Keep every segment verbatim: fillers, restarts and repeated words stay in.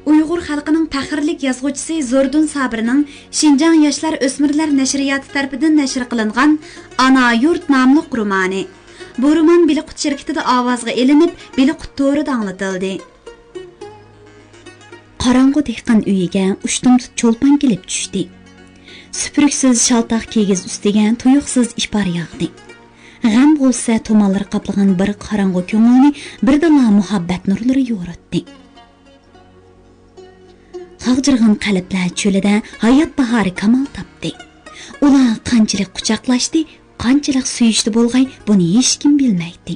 ئۇيغۇر خەلقىنىڭ پەخىرلىك يازغۇچىسى زوردۇن سابىرنىڭ شىنجاڭ ياشلار ئۆسمۈرلەر نەشرىياتى تەرىپىدىن نەشر قىلىنغان ئانا يۇرت ناملىق رومانى. بۇ رومان بېلىققۇت شىركىتىدە ئاۋازغا ئېلىنىپ، بېلىققۇت تورىدا ئاڭلىتىلدى. قاراڭغۇ دېھقان ئۆيىگە ئۇشتۇمتۇت چولپان كېلىپ چۈشتى. سۈپۈرۈكسىز شالتاق كىگىز ئۈستىگە تۇيۇقسىز ئىپار ياغدى. غەم-غۇسسە تۇمانلىرى قاپلىغان بىر قاراڭغۇ كۆڭۈلنى بىردىنلا مۇھەببەت نۇرلىرى يورۇتتى. قاغجىرىغان قەلبلەر چۆلىدە ھايات باھارى كامال تاپتى. ئۇلار قانچىلىك قۇچاقلاشتى، قانچىلىق سۆيۈشتى بولغاي، بۇنى ھېچكىم بىلمەيتتى.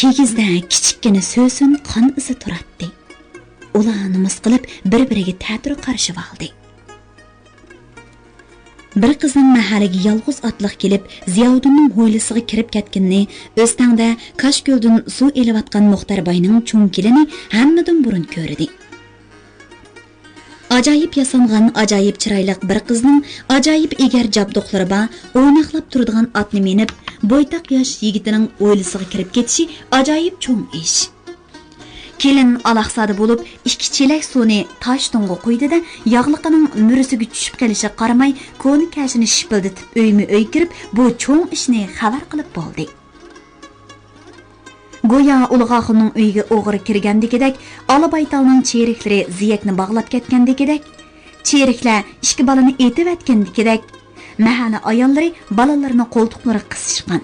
كىگىزدە كىچىككىنە سۆسۈن قان ئىزى تۇراتتى. ئۇلار نومۇس قىلىپ بىر-بىرىگە تەتۈر قارشىۋالدى. بىر قىزنىڭ مەھەللىگە يالغۇز ئاتلىق كېلىپ، زىياۋۇدۇننىڭ ھويلىسىغا كىرىپ كەتكىنىنى، ئۆستەڭدە كاشكۆلدىن سۇ ئېلىۋاتقان مۇختەر باينىڭ چوڭ كېلىنى ھەممىدىن بۇرۇن كۆردى. ئاجايىپ ياسانغان، ئاجايىپ چىرايلىق بىر قىزنىڭ ئاجايىپ ئېگەر جابدۇقلىرى بار، ئويناقلاپ تۇرىدىغان ئاتنى مىنىپ، بويتاق ياش يىگىتىنىڭ ھويلىسىغا كىرىپ كېتىشى ئاجايىپ چوڭ ئىش. كېلىن ئالاقزادە بولۇپ، ئىككى چېلەك سۇنى تاش تۇڭغا قۇيدى-دە، ياغلىقىنىڭ مۈرىسىگە چۈشۈپ قېلىشىغا قارىماي، كونا كەشىنى شىپىلدىتىپ ئۆيمۇ ئۆي كىرىپ، بۇ چوڭ ئىشنى خەۋەر قىلىپ بولدى. گويا ئۇلۇغ ئاخۇننىڭ ئۆيىگە ئوغرى كىرگەندىكىدەك، ئالا بايتالنىڭ چېرىكلىرى زىيەكنى باغلاپ كەتكەندىكىدەك، چېرىكلەر ئىككى بالىنى ئېتىۋەتكەندىكىدەك، مەھەللە ئاياللىرى بالىلىرىنى قولتۇقلىرىغا قىسىشقان.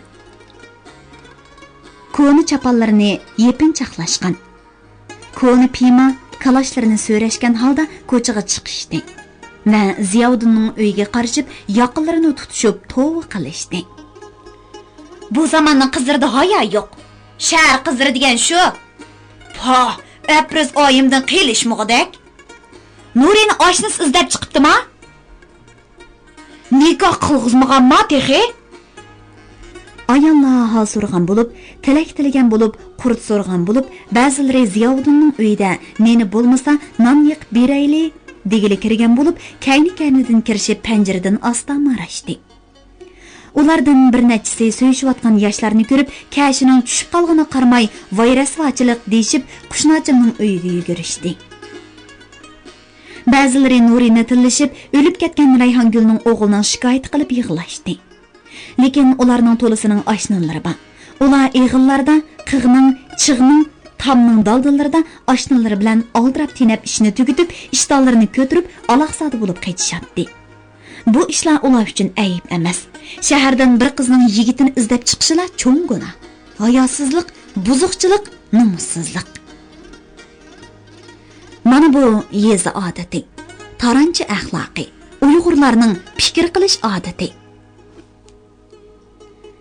كونا چاپانلىرىنى يېپىنچاقلاشقان. كونا پىيما كالاشلىرىنى سۆرەشكەن ھالدا كوچىغا چىقىشتى ۋە زىياۋۇدۇننىڭ ئۆيىگە قارىشىپ، ياقىلىرىنى تۇتۇشۇپ توۋا قىلىشتى. بۇ زاماننىڭ قىزلىرىدا ھايا يوق. شەھەر قىزلىرى دېگەن شۇ. پاھ، ئەپرىز ئايىمدىن قېلىشمىغۇدەك. نۇرىنى ئاشنىسى ئىزدەپ چىقىپتىما؟ نىكاھ قىلغۇزمىغانما تېخى؟ ئاياللار ھال سورىغان بولۇپ، تىلەك تىلىگەن بولۇپ، قۇرت سورىغان بولۇپ، بەزىلىرى زىياۋۇدۇننىڭ ئۆيىدە نېنى بولمىسا نان يېقىپ بېرەيلى دېگىلى كىرگەن بولۇپ، كەينى-كەينىدىن كىرىشىپ پەنجىرىدىن ئاستا ماراشتى. ئۇلاردىن بىر نەچچىسى سۆيۈشۈۋاتقان ياشلارنى كۆرۈپ، كەشىنىڭ چۈشۈپ قالغىنىغا قارىماي، ۋاي رەسۋاچىلىق دېيىشىپ، قۇشناچىمنىڭ ئۆيىگە يۈگۈرۈشتى. بەزىلىرى نۇرىنى تىللىشىپ، ئۆلۈپ كەتكەن رەيھانگۈلنىڭ ئوغلىنىڭ شىكايىتى قىلىپ يىغلاشتى. لېكىن ئۇلارنىڭ تولىسىنىڭ ئاشنىلىرى بار. ئۇلار ئېغىللاردا قىغنىڭ، چىغنىڭ، تامنىڭ دالدىلىرىدا ئاشنىلىرى بىلەن ئالدىراپ تېنەپ ئىشنى تۈگىتىپ، ئىشتانلىرىنى كۆتۈرۈپ، ئالاقزادە بولۇپ قېچىشاتتى. بۇ ئىشلار ئۇلار ئۈچۈن ئەيىب ئەمەس. شەھەردىن بىر قىزنىڭ يىگىتىنى ئىزدەپ چىقىشىلا چوڭ گۇناھ. ھاياسىزلىق، بۇزۇقچىلىق، نومۇسسىزلىق. مانا بۇ يېزا ئادىتى، تارانچى ئەخلاقى، ئۇيغۇرلارنىڭ پىكىر قىلىش ئادىتى.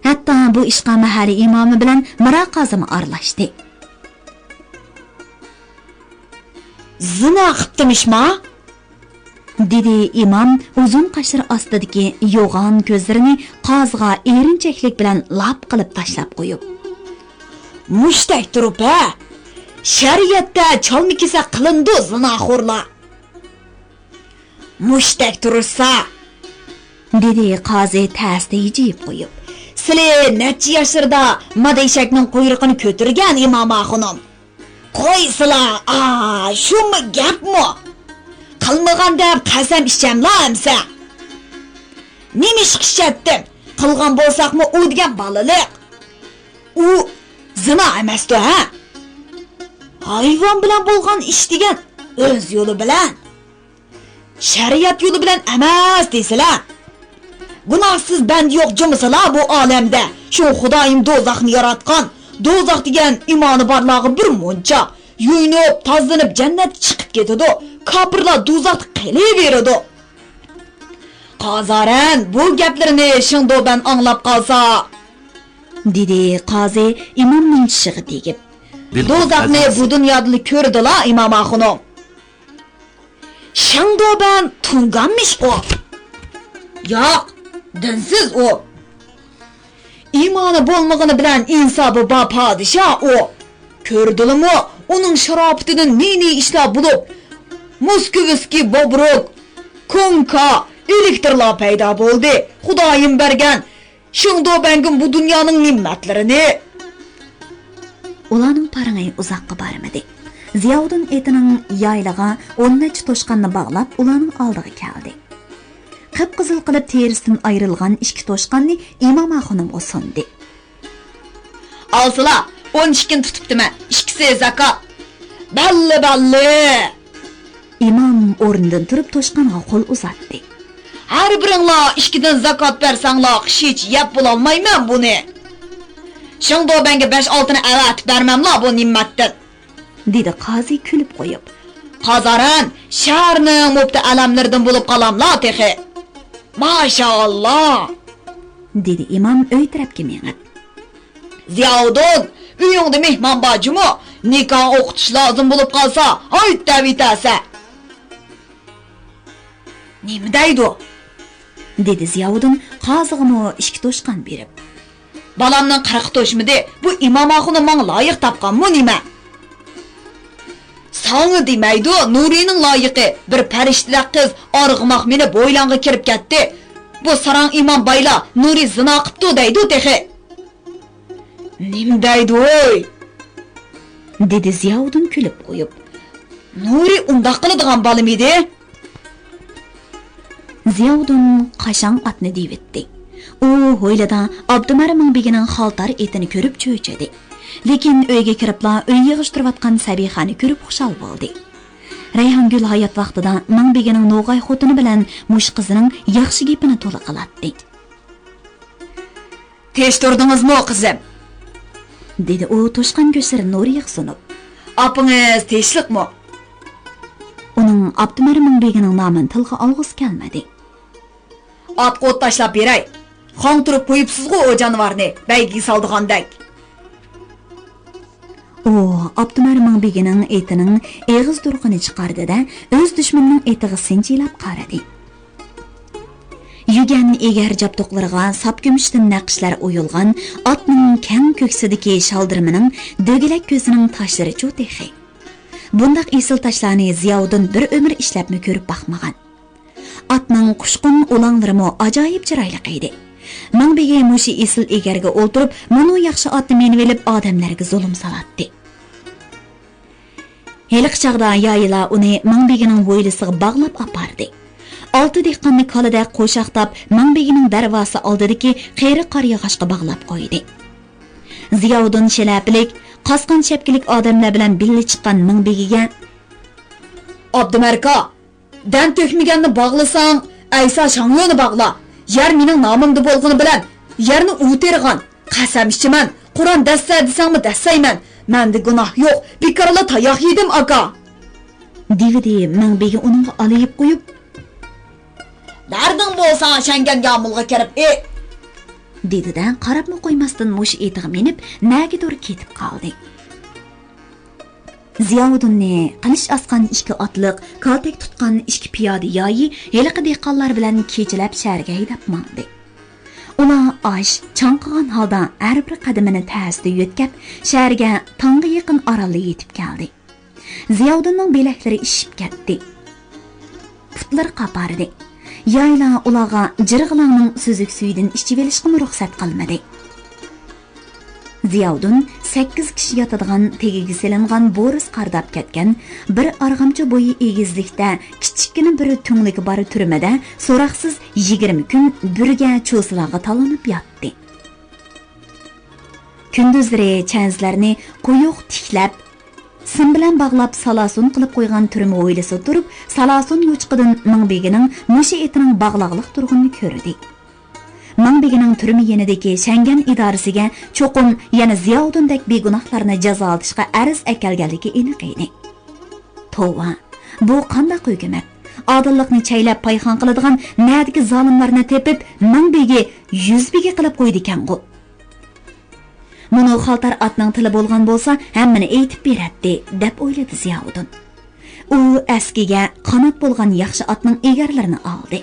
ھەتتا بۇ ئىشقا مەھەللە ئىمامى بىلەن مىرا قازىمۇ ئارىلاشتى. زىنا قىپتىمىشما؟ دېدى ئىمام ئۇزۇن قاشلىرى ئاستىدىكى يوغان كۆزلىرىنى قازىغا ئېرىنچەكلىك بىلەن لاپ قىلىپ تاشلاپ قويۇپ. مۇشتەك تۇرۇپ ھە! شەرىئەتتە چالما كېسەك قىلىنىدۇ زىناخورلار. مۇشتەك تۇرۇشسا، دېدى قازى تەستە ھىجىيىپ قويۇپ. سىلى نەچچە ياشلىرىدا مادا ئېشەكنىڭ قۇيرۇقىنى كۆتۈرگەن ئىمام ئاخۇنۇم. قويسىلا، ئا، شۇمۇ گەپمۇ؟ قىلمىغان دەپ قەسەم ئىچەملا ئەمسە؟ نېمە ئىشقا ئىچەتتىم؟ قىلغان بولساقمۇ ئۇ دېگەن بالىلىق. ئۇ زىنا ئەمەستۇ ھە؟ ھايۋان بىلەن بولغان ئىش دېگەن ئۆز يولى بىلەن. شەرىئەت يولى بىلەن ئەمەس دېسىلە. گۇناھسىز بەندە يوق جۇمۇسىلا بۇ ئالەمدە. شۇ خۇدايىم دوزاخنى ياراتقان. دوزاخ دېگەن ئىمانى بارلارغا بىر مۇنچا. يۇيۇنۇپ، تازىلىنىپ جەننەتكە چىقىپ كېتىدۇ. كاپىرلار دوزاختا قېلىۋېرىدۇ. قازارەن بۇ گەپلىرىنى شېڭدوبەن ئاڭلاپ قالسا، دېدى قازى ئىمامنىڭ چىشىغا تېگىپ. دوزاخنى بۇ دۇنيادىلا كۆردىلا ئىمام ئاخۇنۇم. شېڭدوبەن تۇڭگانمىش ئۇ؟ ياق، دىنسىز ئۇ. ئىمانى بولمىغىنى بىلەن ئىنسابى بار پادىشاھ ئۇ. كۆردىلىمۇ ئۇنىڭ شاراپىتىدىن نى-نى ئىشلار بولۇپ، موسكوۋسكىي بوبرۇك، كونكا، ئېلېكتىرلار پەيدا بولدى. خۇدايىم بەرگەن شېڭدوبەنگىم بۇ دۇنيانىڭ نېمەتلىرىنى. ئۇلارنىڭ پارىڭى ئۇزاققا بارمىدى. زىياۋۇدۇن ئېتىنىڭ يايلىغا ئون نەچچە توشقاننى باغلاپ، ئۇلارنىڭ ئالدىغا كەلدى. قىپقىزىل قىلىپ تېرىسىدىن ئايرىلغان ئىككى توشقاننى ئىمام ئاخۇنۇمغا سۇندى. ئالسىلا، ئون ئىككىنى تۇتۇپتىمەن، ئىككىسى زاكات. بەللى، بەللى! ئىمام ئورنىدىن تۇرۇپ توشقانغا قول ئۇزاتتى. ھەر بىرىڭلار ئىككىدىن زاكات بەرسەڭلار، قىشىچە يەپ بولالمايمەن بۇنى. شېڭدۇبەنگە بەش-ئالتىنى ئەۋەتىپ بەرمەملا بۇ نېمەتتىن؟ دېدى قازى كۈلۈپ قويۇپ. قازارەن، شەھەرنىڭ مۇپتى ئالىملىرىدىن بولۇپ قالاملا تېخى. ماشائاللا! دېدى ئىمام ئۆي تەرەپكە مېڭىپ. زىياۋۇدۇن، ئۆيۈڭدە مېھمان بار جۇمۇ، نىكاھ ئوقۇتۇش لازىم بولۇپ قالسا، ھايت دەۋېتەرسەن. نېمە دەيدۇ؟ دېدى زىياۋۇدۇن قازىغىمۇ ئىككى توشقان بېرىپ. بالامنىڭ قىرىقى توشمىدى، بۇ ئىمام ئاخۇنۇم ماڭا لايىق تاپقانمۇ نېمە؟ ساڭا دېمەيدۇ، نۇرىنىڭ لايىقى، بىر پەرىشتىدەك قىز ئارغىماق مېنى بويلاڭغا كىرىپ كەتتى. بۇ ساراڭ ئىمام بايلا نۇرى زىنا قىپتۇ دەيدۇ تېخى. نېمە دەيدۇ ھوي؟ دېدى زىياۋۇدۇن كۈلۈپ قويۇپ. نۇرى ئۇنداق قىلىدىغان بالىمىدى؟ زىياۋۇدۇن قاشاڭ ئاتنى دېۋىتتى. ئۇ ھويلىدا ئابدۇمەر مىڭبېگىنىڭ خالتار ئېتىنى كۆرۈپ چۆچۈدى. لېكىن ئۆيگە كىرىپلا ئۆي يىغىشتۇرۇۋاتقان سەبىخەنى كۆرۈپ خۇشال بولدى. رەيھانگۈل ھايات ۋاقتىدا مىڭبېگىنىڭ نوغاي خوتۇنى بىلەن مۇشۇ قىزىنىڭ ياخشى گېپىنى تولا قىلاتتى. تىنچ تۇردىڭىزمۇ، قىزىم؟ دېدى ئۇ توشقان گۆشلىرىنى نۇرىيىغا سۇنۇپ. ئاپىڭىز تىنچلىقمۇ؟ ئۇنىڭ ئابدۇمەر مىڭبېگىنىڭ نامىنى تىلغا ئالغۇسى كەلمىدى. ئاتقا ئوت تاشلاپ بېرەي. خاڭ تۇرۇپ قويۇپسىزغۇ ئۇ جانىۋارنى، بەيگىگە سالىدىغاندەك. ئۇ ئابدۇمەر مىڭبېگىنىڭ ئېتىنىڭ ئېغىز دۇرقىنى چىقاردى-دە، ئۆز دۈشمىنىنىڭ ئېتىغا سىنچىلاپ قارىدى. يۈگەن ئېگەر جابدۇقلىرىغا ساپ كۈمۈشتىن نەقىشلەر ئويۇلغان ئاتنىڭ كەڭ كۆكسىدىكى شالدىرىمىنىڭ دۆگىلەك كۆزىنىڭ تاشلىرىچۇ تېخى. بۇنداق ئېسىل تاشلارنى زىياۋۇدۇن بىر ئۆمۈر ئىشلەپمۇ كۆرۈپ باقمىغان. ئاتنىڭ قۇشقۇن ئۇلاڭلىرىمۇ ئاجايىپ چىرايلىق ئىدى. مىڭبېگى مۇشۇ ئېسىل ئېگەرگە ئولتۇرۇپ، مۇنۇ ياخشى ئاتنى مىنىۋېلىپ، ئادەملەرگە زۇلۇم سالاتتى. ھېلىقى چاغدا يايىلار ئۇنى مىڭبېگىنىڭ ھويلىسىغا باغلاپ ئاپاردى. ئالتە دېھقاننى كالىدەك قوشاقلاپ، مىڭبېگىنىڭ دەرۋازىسى ئالدىدىكى قېرى قارىياغاچقا باغلاپ قويدى. زىياۋۇدۇن شىلەپىلىك، قاسقان شەپكىلىك ئادەملەر بىلەن بىللە چىققان مىڭبېگىگە، ئابدۇمەركا، دەم تۆكمىگەننى باغلىساڭ، ئەيسا شاڭيۆنى باغلا. يەر مېنىڭ نامىمدا بولغىنى بىلەن، يەرنى ئۇ تېرىغان. قەسەم ئىچىمەن، قۇرئان دەسسە دېسەڭمۇ دەسسەيمەن. مەندە گۇناھ يوق، بىكارلا تاياق يېدىم، ئاكا. دېۋىدى مىڭبېگى ئۇنىڭغا ئالىيىپ قويۇپ. دەردىڭ بولسا، شەڭگەن يامۇلغا كىرىپ ئېيت. دېدى-دە، قاراپمۇ قويماستىن مۇشۇ ئېتىغا مىنىپ، نەگىدۇر كېتىپ قالدى. زىياۋۇدۇننى قىلىچ ئاسقان ئىككى ئاتلىق، كالتەك تۇتقان ئىككى پىيادە يايى ھېلىقى دېھقانلار بىلەن كېچىلەپ شەھەرگە ھەيدەپ ماڭدى. ئۇلار ئاش، چاڭقىغان ھالدا ھەر بىر قەدىمىنى تەستە يۆتكەپ، شەھەرگە تاڭغا يېقىن ئارانلا يېتىپ كەلدى. زىياۋۇدۇننىڭ بىلەكلىرى ئىششىپ كەتتى. پۇتلىرى قاپاردى. يايلا ئۇلارغا جىرغىلاڭنىڭ سۈزۈك سۈيىدىن ئىچىۋېلىشقىمۇ رۇخسەت قىلمىدى. زىياۋۇدۇن سەككىز كىشى ياتىدىغان تېگىگە سېلىنغان بورۇس قارىداپ كەتكەن بىر ئارغامچا بويى ئېگىزلىكتە كىچىككىنە بىر تۈڭلۈكى بار تۈرمىدە سوراقسىز يىگىرمە كۈن بۈرگە چۇسىلارغا تالىنىپ ياتتى. كۈندۈزلىرى چەنزىلەرنى قويۇق تىكلەپ، سىم بىلەن باغلاپ سالاسۇن قىلىپ قويغان تۈرمە ھويلىسىدا تۇرۇپ، سالاسۇن يوچۇقىدىن مىڭبېگىنىڭ مۇشۇ ئېتىنىڭ باغلاقلىق تۇرغىنىنى كۆردى. مىڭبېگىنىڭ تۈرمە يېنىدىكى شەڭگەن ئىدارىسىگە چوقۇم يەنە زىياۋۇدۇندەك بىگۇناھلارنى جازالىتىشقا ئەرز ئەكەلگەنلىكى ئېنىق ئىدى. توۋا، بۇ قانداق ھۆكۈمەت؟ ئادىللىقنى چەيلەپ پايخان قىلىدىغان نەدىكى زالىملارنى تېپىپ، مىڭبېگى يۈز بېگى قىلىپ قويىدىكەنغۇ؟ مۇنۇ خالتار ئاتنىڭ تىلى بولغان بولسا، ھەممىنى ئېيتىپ بېرەتتى، دەپ ئويلىدى زىياۋۇدۇن. ئۇ ئەسكىگە قانات بولغان ياخشى ئاتنىڭ ئېگەرلىرىنى ئالدى.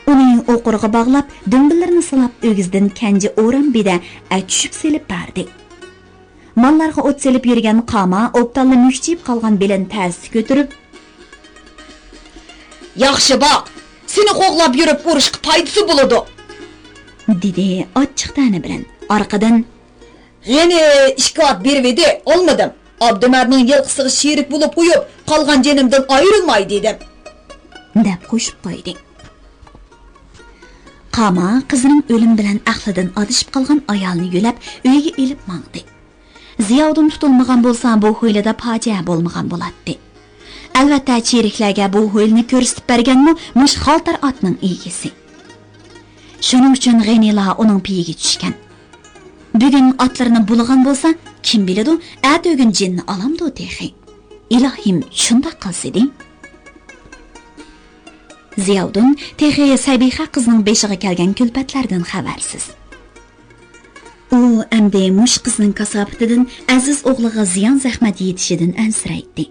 ئۇنى ئوقۇرغا باغلاپ، دۈمبىلىرىنى سىلاپ، ئۆگزىدىن كەنجى ئورام بىدە ئەت چۈشۈپ سېلىپ بەردى. ماللارغا ئوت سېلىپ يۈرگەن قاما ئوبدانلا مۈكچىيىپ قالغان بېلىنى تەستە كۆتۈرۈپ، ياخشى باق، سېنى قوغلاپ يۈرۈپ ئۇرۇشقا پايدىسى بولىدۇ، دېدى ئاچچىق تەنە بىلەن. ئارقىدىن، غېنى ئىككى ئات بېرىۋىدى، ئالمىدىم. ئابدۇمەرنىڭ يىلقىسىغا شېرىك بولۇپ قويۇپ، قالغان جېنىمدىن ئايرىلماي دېدىم. دەپ قوشۇپ قويدى. قاما قىزىنىڭ ئۆلۈمى بىلەن ئەقلىدىن ئادىشىپ قالغان ئايالىنى يۆلەپ، ئۆيىگە ئېلىپ ماڭدى. زىياۋۇدۇن تۇتۇلمىغان بولسا، بۇ ھويلىدا پاجىئە بولمىغان بولاتتى. ئەلۋەتتە، چېرىكلەرگە بۇ ھويلىنى كۆرسىتىپ بەرگەنمۇ مۇشۇ خالتار ئاتنىڭ ئىگىسى. شۇنىڭ ئۈچۈن غېنىلا ئۇنىڭ پېيىگە چۈشكەن. بۈگۈن ئاتلىرىنى بۇلىغان بولسا، كىم بىلىدۇ، ئەتىگۈن جېنىنى ئالامدۇ تېخى. ئىلاھىم، شۇنداق قىلسىدى. زىياۋۇدۇن تېخى سەبىخە قىزنىڭ بېشىغا كەلگەن كۈلپەتلەردىن خەۋەرسىز. ئۇ ئەمدى مۇشۇ قىزنىڭ كاساپىتىدىن ئەزىز ئوغلىغا زىيان-زەخمەت يېتىشىدىن ئەنسىرەيتتى.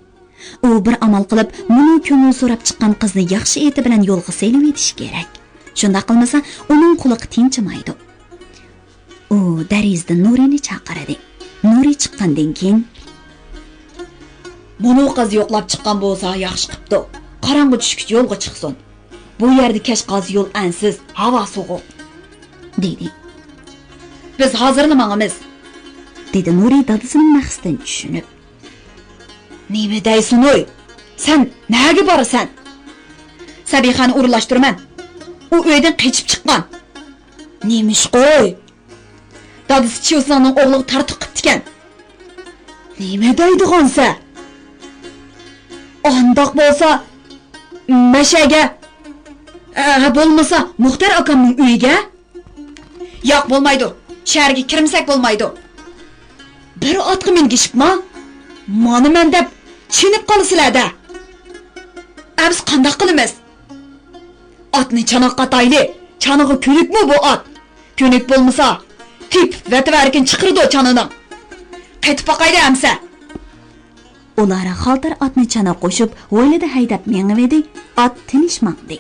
ئۇ بىر ئامال قىلىپ، مۇنۇ كۆڭۈل سوراپ چىققان قىزنى ياخشى ئېتى بىلەن يولغا سېلىۋېتىشى كېرەك. شۇنداق قىلمىسا، ئۇنىڭ قۇلىقى تىنچىمايدۇ. ئۇ دېرىزىدىن نۇرىنى چاقىردى. نۇرى چىققاندىن كېيىن، مۇنۇ قىز يوقلاپ چىققان بولسا ياخشى قىپتۇ. قاراڭغۇ چۈشكىچە يولغا چىقسۇن. بۇ يەردە كەچ قالسا يول ئەنسىز، ھاۋا سوغۇق، دېدى. بىز ھازىرلا ماڭىمىز، دېدى نۇرى دادىسىنىڭ مەقسىتىنى چۈشىنىپ. نېمە دەيسىنۇي؟ سەن نەگە بارىسەن؟ سەبىخەنى ئورۇنلاشتۇرىمەن. ئۇ ئۆيدىن قېچىپ چىققان. نېمىشقۇي؟ دادىسى چيۇسىڭنىڭ ئوغلىغا تارتۇق قىپتىكەن. نېمە دەيدىغانسە؟ ئانداق بولسا، مەشەگە، ئە، بولمىسا مۇختەر ئاكامنىڭ ئۆيىگە؟ ياق، بولمايدۇ. شەھەرگە كىرمىسەك بولمايدۇ. بىر ئاتقا مىنگىشىپما، مانا مەن دەپ چېنىپ قالىسىلەر-دە. ئەمىسە قانداق قىلىمىز؟ ئاتنى چانىغا قاتايلى. چانىغى كۆنۈكمۇ بۇ ئات؟ كۆنۈك بولمىسا، تېپىپ ۋەتىۋەرگىن چىقىرىدۇ چانىنىڭ. قېتىپ باقايلى ئەمسە. ئۇلار خالتار ئاتنى چانا قوشۇپ، ھويلىدا ھەيدەپ مېڭىۋىدى، ئات تىنچ ماڭدى.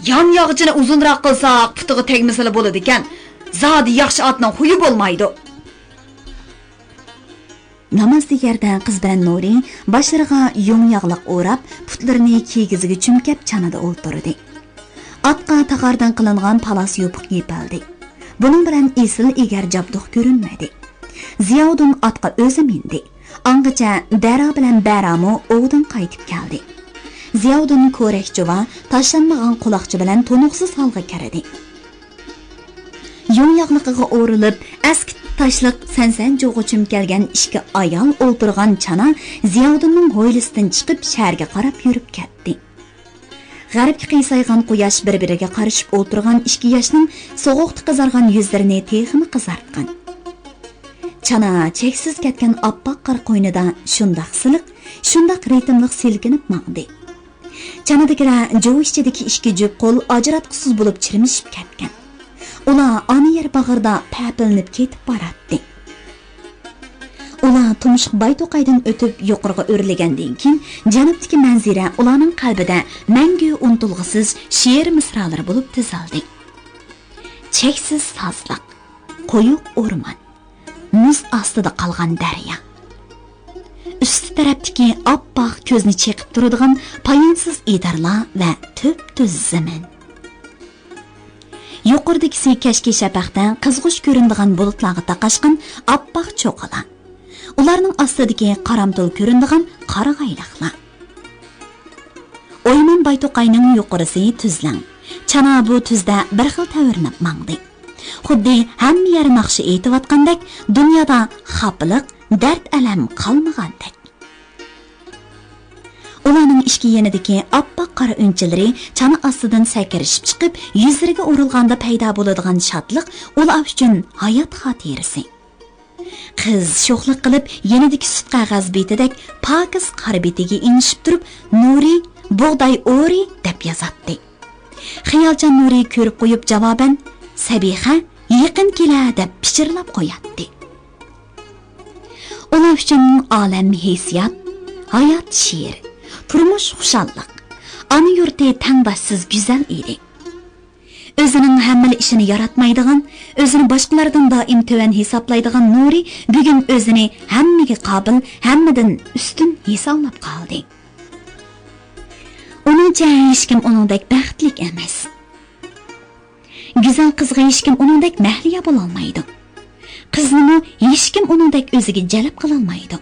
يان ياغىچىنى ئۇزۇنراق قىلساق، پۇتىغا تەگمىسىلا بولىدىكەن. زادى ياخشى ئاتنىڭ خۇيى بولمايدۇ. ناماز دېگەردە قىز بىلەن نۇرى باشلىرىغا يۇڭ ياغلىق ئوراپ، پۇتلىرىنى كىگىزىگە چۈمكەپ چانىدا ئولتۇردى. ئاتقا تاغاردىن قىلىنغان پالاس يوپۇق يېپىلدى. بۇنىڭ بىلەن ئېسىل ئېگەر جابدۇق كۆرۈنمىدى. زىياۋۇدۇن ئاتقا ئۆزى مىندى. ئاڭغىچە دەرا بىلەن بەرامۇ ئوۋدىن قايتىپ كەلدى. زىياۋۇدۇن كورەك جۇۋا، تاشلانمىغان قۇلاقچا بىلەن تونۇقسىز ھالغا كىردى. يۇڭ ياغلىقىغا ئورىلىپ، ئەسكى تاشلىق سەنسەن جۇغا چۈمكەلگەن ئىككى ئايال ئولتۇرغان چانا زىياۋۇدۇننىڭ ھويلىسىدىن چىقىپ، شەھەرگە قاراپ يۈرۈپ كەتتى. غەربكە قىيسايغان قۇياش بىر-بىرىگە قارىشىپ ئولتۇرغان ئىككى ياشنىڭ سوغۇقتا قىزارغان يۈزلىرىنى تېخىمۇ قىزارتقان. چانا چەكسىز كەتكەن ئاپئاق قار قوينىدا شۇنداق سىلىق، شۇنداق رىتىملىق سىلكىنىپ ماڭدى. چانىدىكىلەر جۇۋا ئىچىدىكى ئىككى جۈپ قول ئاجراتقۇسىز بولۇپ چىرمىشىپ كەتكەن. ئۇلار ئانا يەر باغرىدا پەپىلىنىپ كېتىپ باراتتى. ئۇلار تۇمشۇق بايتوقايدىن ئۆتۈپ يۇقىرىغا ئۆرلىگەندىن كېيىن، جەنۇبتىكى مەنزىرە ئۇلارنىڭ قەلبىدە مەڭگۈ ئۇنتۇلغۇسىز شېئىر مىسرالىرى بولۇپ تىزىلدى. چەكسىز سازلىق، قويۇق ئورمان، مۇز ئاستىدا قالغان دەريا. ئۈستى تەرەپتىكى ئاپئاق كۆزنى چېقىپ تۇرىدىغان پايانسىز ئېدىرلار ۋە تۈپتۈز زېمىن. يۇقىرىدىكىسى كەچكى شەپەقتە قىزغۇچ كۆرۈنىدىغان بۇلۇتلارغا تاقاشقان ئاپئاق چوققىلار. ئۇلارنىڭ ئاستىدىكى قارامتۇل كۆرۈنىدىغان قارىغايلىقلار. ئويمان بايتوقاينىڭ يۇقىرىسى تۈزلەڭ. چانا بۇ تۈزدە بىر خىل تەۋرىنىپ ماڭدى. خۇددى ھەممە يەر ناخشا ئېيتىۋاتقاندەك، دۇنيادا خاپىلىق، دەرد-ئەلەم قالمىغاندەك. ئۇلارنىڭ ئىككى يېنىدىكى ئاپئاق قارا ئۈنچىلىرى چانا ئاستىدىن سەكرىشىپ چىقىپ، يۈزلىرىگە ئۇرۇلغاندا پەيدا بولىدىغان شادلىق ئۇلار ئۈچۈن ھايات خاتىرىسى. قىز شوخلۇق قىلىپ، يېنىدىكى سۈت قەغەز بېتىدەك پاكىز قارا بېتىگە ئېڭىشىپ تۇرۇپ، نۇرى، بۇغداي ئورى دەپ يازاتتى. خىيالچان نۇرى كۆرۈپ قويۇپ جاۋابەن، سەبىخە، يېقىن كېلە دەپ پىچىرلاپ قوياتتى. ئۇلار ئۈچۈن ئالەم ھېسسىيات، ھايات شېئىر، تۇرمۇش خۇشاللىق، ئانا يۇرتى تەڭداشسىز گۈزەل ئىدى. ئۆزىنىڭ ھەممىلا ئىشىنى ياراتمايدىغان، ئۆزىنى باشقىلاردىن دائىم تۆۋەن ھېسابلايدىغان نۇرى بۈگۈن ئۆزىنى ھەممىگە قابىل، ھەممىدىن ئۈستۈن ھېسابلاپ قالدى. ئۇنىڭچە ھېچكىم ئۇنىڭدەك بەختلىك ئەمەس. گۈزەل قىزغا ھېچكىم ئۇنىڭدەك مەھلىيا بولالمايدۇ. قىزنىمۇ ھېچكىم ئۇنىڭدەك ئۆزىگە جەلپ قىلالمايدۇ.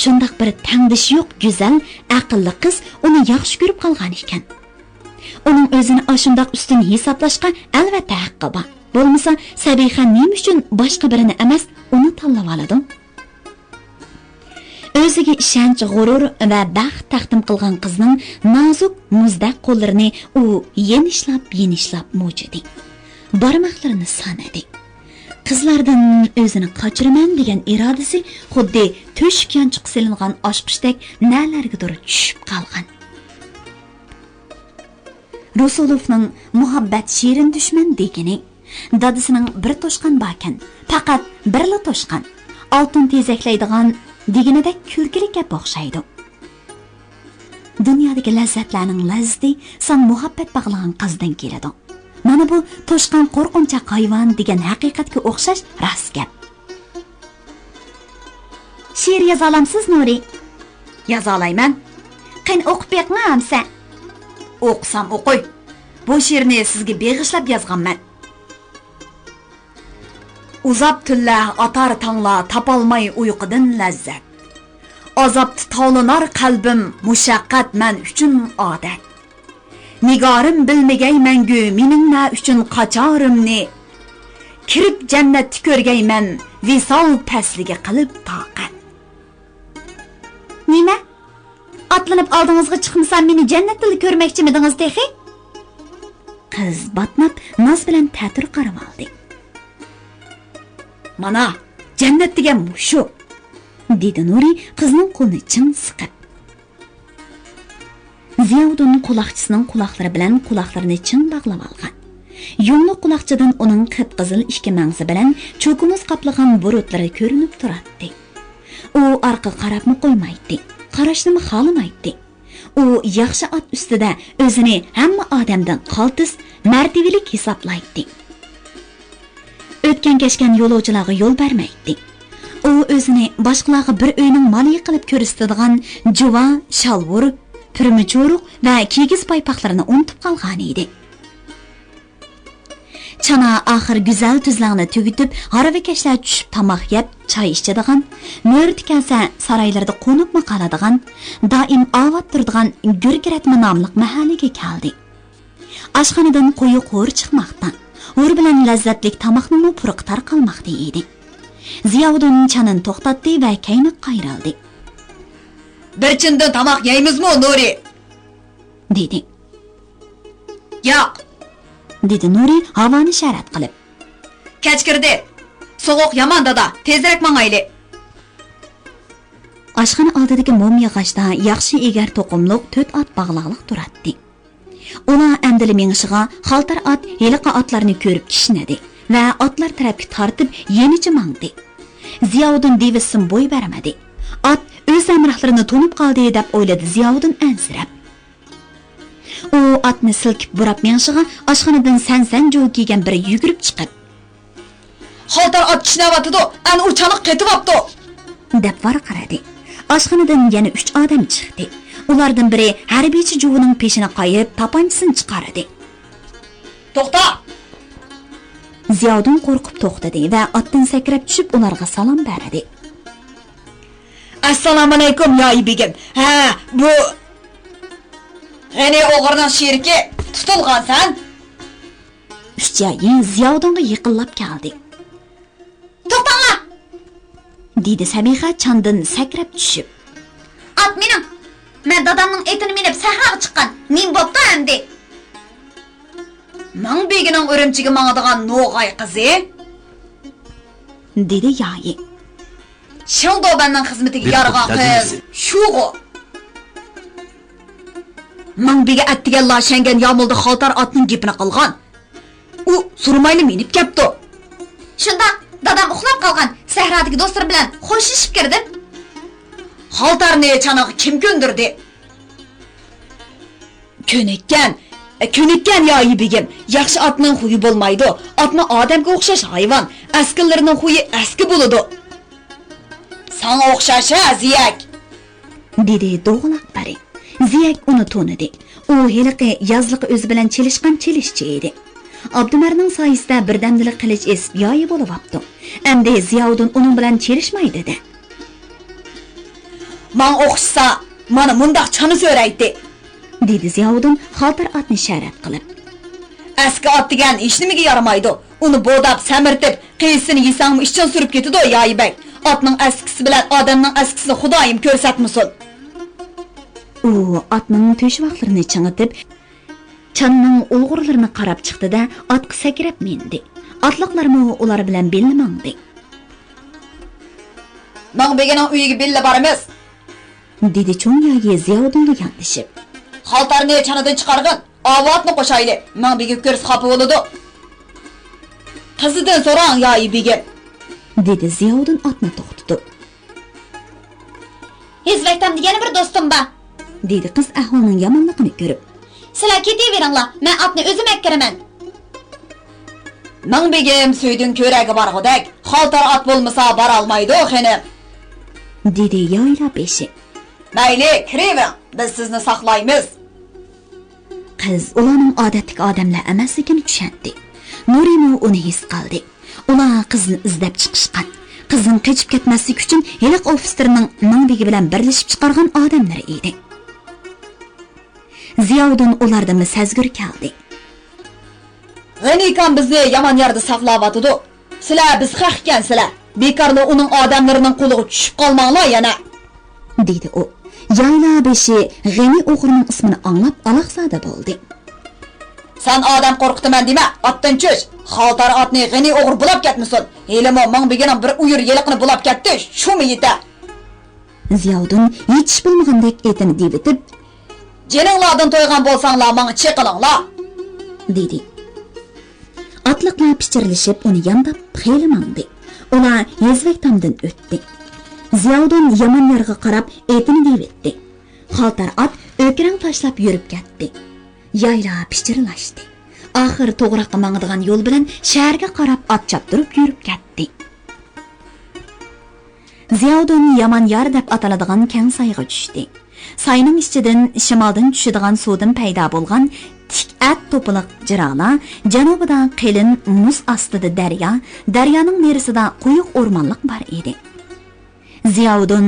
شۇنداق بىر تەڭدىشى يوق گۈزەل، ئەقىللىق قىز ئۇنى ياخشى كۆرۈپ قالغان ئىكەن. ئۇنىڭ ئۆزىنى ئاشۇنداق ئۈستۈن ھېسابلاشقا ئەلۋەتتە ھەققى بار. بولمىسا سەبىخە نېمە ئۈچۈن باشقا بىرىنى ئەمەس، ئۇنى تاللىۋالىدۇ؟ ئۆزىگە ئىشەنچ، غۇرۇر ۋە بەخت تەقدىم قىلغان قىزنىڭ نازۇك، مۇزدەك قوللىرىنى ئۇ يېنىشلاپ-يېنىشلاپ مۇجۇدى. بارماقلىرىنى سانىدى. قىزلاردىن ئۆزىنى قاچۇرىمەن دېگەن ئىرادىسى خۇددى تۆشۈك يانچۇققا سېلىنغان ئاچقۇچتەك نەلەرگىدۇر چۈشۈپ قالغان. رۇسۇلوفنىڭ مۇھەببەت شېرىن دۈشمەن دېگىنى، دادىسىنىڭ بىر توشقان باركەن، پەقەت بىرلا توشقان، ئالتۇن تېزەكلەيدىغان دېگىنىدەك كۈلكىلىك گەپ ئوخشايدۇ. دۇنيادىكى لەززەتلەرنىڭ لەززىتى ساڭا مۇھەببەت باغلىغان قىزدىن كېلىدۇ. مانا بۇ توشقان قورقۇنچاق ھايۋان دېگەن ھەقىقەتكە ئوخشاش راست گەپ. شېئىر يازالامسىز، نۇرى؟ يازالايمەن. قېنى، ئوقۇپ بېقىڭا ئەمسە. ئوقۇسام ئوقۇي. بۇ شېئىرنى سىزگە بېغىشلاپ يازغانمەن. ئۇزاپ تۈنلەر، ئاتار تاڭلار، تاپالماي ئۇيقۇدىن لەززەت. ئازابتا تاۋلىنار قەلبىم، مۇشەققەت مەن ئۈچۈن ئادەت. نىگارىم بىلمىگەي مەڭگۈ مېنىڭ نە ئۈچۈن قاچارىمنى. كىرىپ جەننەتتە كۆرگەيمەن، ۋىسال پەسلىگە قىلىپ تاقەت. نېمە؟ ئاتلىنىپ ئالدىڭىزغا چىقمىسام، مېنى جەننەتتىلا كۆرمەكچىمىدىڭىز تېخى؟ قىز باتناپ، ناز بىلەن تەتۈر قارىۋالدى. مانا، جەننەت دېگەن مۇشۇ، دېدى نۇرى قىزنىڭ قولىنى چىڭ سىقىپ. زىياۋۇدۇن قۇلاقچىسىنىڭ قۇلاقلىرى بىلەن قۇلاقلىرىنى چىڭ باغلىۋالغان. يۇڭلۇق قۇلاقچىدىن ئۇنىڭ قىپقىزىل ئىككى مەڭزى بىلەن چوكىمۇز قاپلىغان بۇرۇتلىرى كۆرۈنۈپ تۇراتتى. ئۇ ئارقىغا قاراپمۇ قويمايتتى، قاراشنىمۇ خالىمايتتى. ئۇ ياخشى ئات ئۈستىدە ئۆزىنى ھەممە ئادەمدىن قالتىس، مەرتىۋىلىك ھېسابلايتتى. ئۆتكەن-كەچكەن يولۇچىلارغا يول بەرمەيتتى. ئۇ ئۆزىنى باشقىلارغا بىر ئۆينىڭ مالىيى قىلىپ كۆرسىتىدىغان جۇۋا، شالۋۇر، پۈرمە چورۇق ۋە كىگىز پايپاقلىرىنى ئۇنتۇپ قالغانىدى. چانا ئاخىر گۈزەل تۈزلەڭنى تۈگىتىپ، ھارۋىكەشلەر چۈشۈپ تاماق يەپ، چاي ئىچىدىغان، مۆرىتى كەلسە سارايلىرىدا قونۇپمۇ قالىدىغان، دائىم ئاۋات تۇرىدىغان گۈركىرەتمە ناملىق مەھەللىگە كەلدى. ئاشخانىدىن قويۇق ھۇر چىقماقتا. ھۇر بىلەن لەززەتلىك تاماقنىڭمۇ پۇرىقى تارقالماقتا ئىدى. زىياۋۇدۇن چانىنى توختاتتى ۋە كەينىگە قايرىلدى. بىر چىندىن تاماق يەيمىزمۇ، نۇرى؟ دېدى. ياق، دېدى نۇرى ھاۋانى شەرەت قىلىپ. كەچ كىردى. سوغۇق يامان، دادا، تېزرەك ماڭايلى. ئاشخانا ئالدىدىكى موم ياغاچتا ياخشى ئېگەر توقۇملۇق تۆت ئات باغلاقلىق تۇراتتى. ئۇلار ئەمدىلا مېڭىشىغا خالتار ئات ھېلىقى ئاتلارنى كۆرۈپ كىشنىدى ۋە ئاتلار تەرەپكە تارتىپ يېنىچە ماڭدى. زىياۋۇدۇن دېۋىسسىمۇ بوي بەرمىدى. ئات ئۆز ھەمراھلىرىنى تونۇپ قالدى دەپ ئويلىدى زىياۋۇدۇن ئەنسىرەپ. ئۇ ئاتنى سىلكىپ بۇراپ مېڭىشىغا ئاشخانىدىن سەن-سەن جۇۋا كىيگەن بىرى يۈگۈرۈپ چىقىپ، خالتار ئات كىشنەۋاتىدۇ، ئەنە ئۇ چانىغا قېتىۋاپتۇ، دەپ ۋارقىرىدى. ئاشخانىدىن يەنە ئۈچ ئادەم چىقتى. ئۇلاردىن بىرى ھەربىيچە جۇۋىنىڭ پېشىنى قايىپ، تاپانچىسىنى چىقاردى. توختا! زىياۋۇدۇن قورقۇپ توختىدى ۋە ئاتتىن سەكرەپ چۈشۈپ، ئۇلارغا سالام بەردى. ئەسسالامۇئەلەيكۇم، يايى بېگىم. ھە، بۇ غېنى ئوغرىنىڭ شېرىكى، تۇتۇلغانسەن. ئۈچ يايى زىياۋۇدۇنغا يېقىنلاپ كەلدى. توختاڭلار! دېدى سەبىخە چاندىن سەكرەپ چۈشۈپ. ئات مېنىڭ! مەن دادامنىڭ ئېتىنى مىنىپ سەھراغا چىققان. نېمە بوپتۇ ئەمدى؟ مىڭ بېگىنىڭ ئۈرۈمچىگە ماڭىدىغان نوغاي قىزى؟ دېدى يايى. شېڭدۇبەننىڭ خىزمىتىگە يارىغان قىز شۇغۇ. مىڭ بېگى ئەتىگەنلا شەڭگەن يامۇلدا خالتار ئاتنىڭ گېپىنى قىلغان. ئۇ سورىمايلا مىنىپ كەپتۇ. شۇنداق، دادام ئۇخلاپ قالغان، سەھرادىكى دوستلىرى بىلەن خوشلىشىپ كىردىم. خالتارنى چانىغا كىم كۆندۈردى؟ كۆنۈككەن، كۆنۈككەن يايى بېگىم. ياخشى ئاتنىڭ خۇيى بولمايدۇ. ئاتمۇ ئادەمگە ئوخشاش ھايۋان. ئەسكىلىرىنىڭ خۇيى ئەسكى بولىدۇ. ساڭا ئوخشاش ھە، زىيەك! دېدى دوغىلاق پەرى. زىيەك ئۇنى تونۇدى. ئۇ ھېلىقى يازلىقى ئۆزى بىلەن چېلىشقان چېلىشچى ئىدى. ئابدۇمەرنىڭ سايىسىدە بىردەمدىلا قىلىچ ئېسىپ يايى بولۇۋاپتۇ. ئەمدى زىياۋۇدۇن ئۇنىڭ بىلەن چېلىشماي دېدى. ماڭا ئوخشىسا، مانا مۇنداق چانا سۆرەيتتى، دېدى زىياۋۇدۇن خالتار ئاتنى شەرەت قىلىپ. ئەسكى ئات دېگەن ھېچنېمىگە يارىمايدۇ. ئۇنى بورداپ، سەمرىتىپ، قېيىسىنى يېسەڭمۇ ئىچىڭ سۈرۈپ كېتىدۇ، يايى بەگ. ئاتنىڭ ئەسكىسى بىلەن ئادەمنىڭ ئەسكىسىنى خۇدايىم كۆرسەتمىسۇن. ئۇ ئاتنىڭ تۆشۈۋاقلىرىنى چىڭىتىپ، چانىنىڭ ئۇلغۇرلىرىنى قاراپ چىقتى-دە، ئاتقا سەكرەپ مىندى. ئاتلىقلارمۇ ئۇلار بىلەن بىللە ماڭدى. مىڭ بېگىنىڭ ئۆيىگە بىللە بارىمىز، دېدى چوڭ يايى زىياۋۇدۇنغا ياندىشىپ. خالتارنى چانىدىن چىقارغىن، ئاۋۇ ئاتنى قوشايلى، مىڭ بېگى كۆرسە خاپا بولىدۇ. قىزىدىن سوراڭ، يايى بېگىم، دېدى زىياۋۇدۇن ئاتنى توختىتىپ. ھېزۋەكتام دېگەن بىر دوستۇم بار، دېدى قىز ئەھۋالنىڭ يامانلىقىنى كۆرۈپ. سىلەر كېتىۋېرىڭلار، مەن ئاتنى ئۆزۈم ئەكىرىمەن. مىڭ بېگىم سۈيدۈن كۆرەگە بارغۇدەك، خالتار ئات بولمىسا بارالمايدۇ خېنىم، دېدى يايلا بېشى. مەيلى، كىرىۋېرىڭ، بىز سىزنى ساقلايمىز. قىز ئۇلارنىڭ ئادەتتىكى ئادەملەر ئەمەسلىكىنى چۈشەندى. نۇرىمۇ ئۇنى ھېس قىلدى. ئۇلار قىزنى ئىزدەپ چىقىشقان، قىزنىڭ قېچىپ كەتمەسلىكى ئۈچۈن ھېلىقى ئوفىتسېرنىڭ مىڭ بېگى بىلەن بىرلىشىپ چىقارغان ئادەملىرى ئىدى. زىياۋۇدۇن ئۇلاردىنمۇ سەزگۈر كەلدى. غېنىكام بىزنى يامان يەردە ساقلاۋاتىدۇ. سىلەر بىز خەق ئىكەنسىلەر، بىكارلا ئۇنىڭ ئادەملىرىنىڭ قولىغا چۈشۈپ قالماڭلار يەنە، دېدى ئۇ. يايلا بېشى غېنى ئوغرىنىڭ ئىسمىنى ئاڭلاپ ئالاقزادە بولدى. سەن ئادەم قورقۇتىمەن دېمە، ئاتتىن چۈش! خالتار ئاتنى غېنى ئوغرى بۇلاپ كەتمىسۇن! ھېلىمۇ مىڭ بېگىنىڭ بىر ئۇيۇر يىلىقىنى بۇلاپ كەتتى، شۇمۇ يېتە! زىياۋۇدۇن ھېچ ئىش بولمىغاندەك ئېتىنى دېۋىتىپ، جېنىڭلاردىن تويغان بولساڭلار ماڭا چېقىلىڭلار، دېدى. ئاتلىقلار پىچىرلىشىپ ئۇنى يانداپ خېلى ماڭدى. ئۇلار ھېزۋەك تامدىن ئۆتتى. زىياۋۇدۇن يامان يارغا قاراپ ئېتىنى دېۋىتتى. خالتار ئات ئۆكىرەڭ تاشلاپ يۈرۈپ كەتتى. يايلا پىچىرلاشتى. ئاخىر توغراققا ماڭىدىغان يول بىلەن شەھەرگە قاراپ ئات چاپتۇرۇپ يۈرۈپ كەتتى. زىياۋۇدۇن يامان يار دەپ ئاتىلىدىغان كەڭ سايغا چۈشتى. ساينىڭ ئىچىدىن شىمالدىن چۈشىدىغان سۇدىن پەيدا بولغان تىك ئەت توپىلىق جىرالار جەنۇبىدا قېلىن مۇز ئاستىدا دەريا، دەريانىڭ نېرىسىدا قويۇق ئورمانلىق بار ئىدى. زىياۋۇدۇن،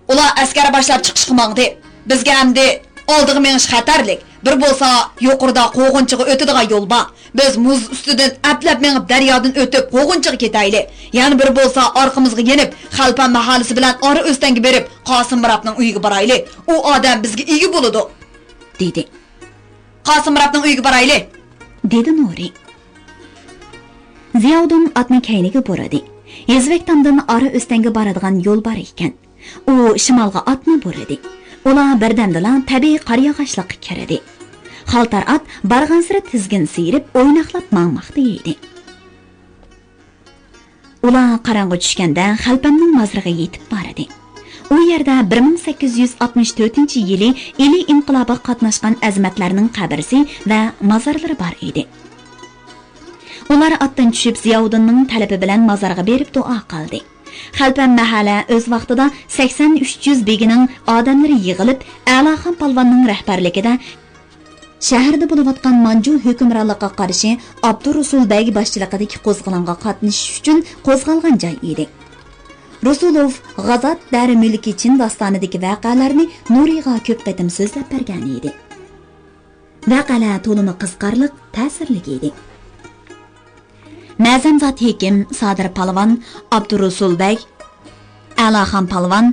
ئۇلار ئەسكەر باشلاپ چىقىشقا ماڭدى. بىزگە ئەمدى ئالدىغا مېڭىش خەتەرلىك. بىر بولسا يۇقىرىدا قوغۇنچىغا ئۆتىدىغان يول بار. بىز مۇز ئۈستىدىن ئەپلەپ مېڭىپ دەريادىن ئۆتۈپ قوغۇنچىغا كېتەيلى. يەنە بىر بولسا ئارقىمىزغا يېنىپ خەلپەم مەھەللىسى بىلەن ئارا ئۆستەڭگە بېرىپ قاسىم مۇراتنىڭ ئۆيىگە بارايلى. ئۇ ئادەم بىزگە ئىگە بولىدۇ، دېدى. قاسىم مۇراتنىڭ ئۆيىگە بارايلى، دېدى نۇرى. زىياۋۇدۇن ئاتنى كەينىگە بۇرىدى. ھېزۋەكتامدىن ئارا ئۆستەڭگە بارىدىغان يول بار ئىكەن. ئۇ شىمالغا ئاتنى بۇرىدى. ئۇلار بىردەمدىلا تەبىئىي قارىياغاچلىققا كىردى. خالتار ئات بارغانسېرى تىزگىن سىيرىپ ئويناقلاپ ماڭماقتا ئىدى. ئۇلار قاراڭغۇ چۈشكەندە خەلپەمنىڭ مازىرىغا يېتىپ باردى. ئۇ يەردە بىر مىڭ سەككىز يۈز ئاتمىش تۆتىنچى يىلى ئىلى ئىنقىلابىغا قاتناشقان ئەزىمەتلەرنىڭ قەبرىسى ۋە مازارلىرى بار ئىدى. ئۇلار ئاتتىن چۈشۈپ زىياۋۇدۇننىڭ تەلىپى بىلەن مازارغا بېرىپ دۇئا قىلدى. خەلپەم مەھەللە ئۆز ۋاقتىدا سەكسەن ئۈچ يۈز بېگىنىڭ ئادەملىرى يىغىلىپ، ئەلاخان پالۋاننىڭ رەھبەرلىكىدە شەھەردە بولۇۋاتقان مانجۇ ھۆكۈمرانلىقىغا قارشى ئابدۇرۇسۇل بەگ باشچىلىقىدىكى قوزغىلىڭغا قاتنىشىش ئۈچۈن قوزغالغان جاي ئىدى. رۇسۇلوف غازات دەرى مۈلكى چىن داستانىدىكى ۋەقەلەرنى نۇرىغا كۆپ قېتىم سۆزلەپ بەرگەن ئىدى. ۋەقەلەر تولىمۇ قىزىقارلىق، تەسىرلىك ئىدى. مەزەمزات ھېكىم، سادىر پالۋان، ئابدۇرۇسۇل بەگ، ئەلاخان پالۋان،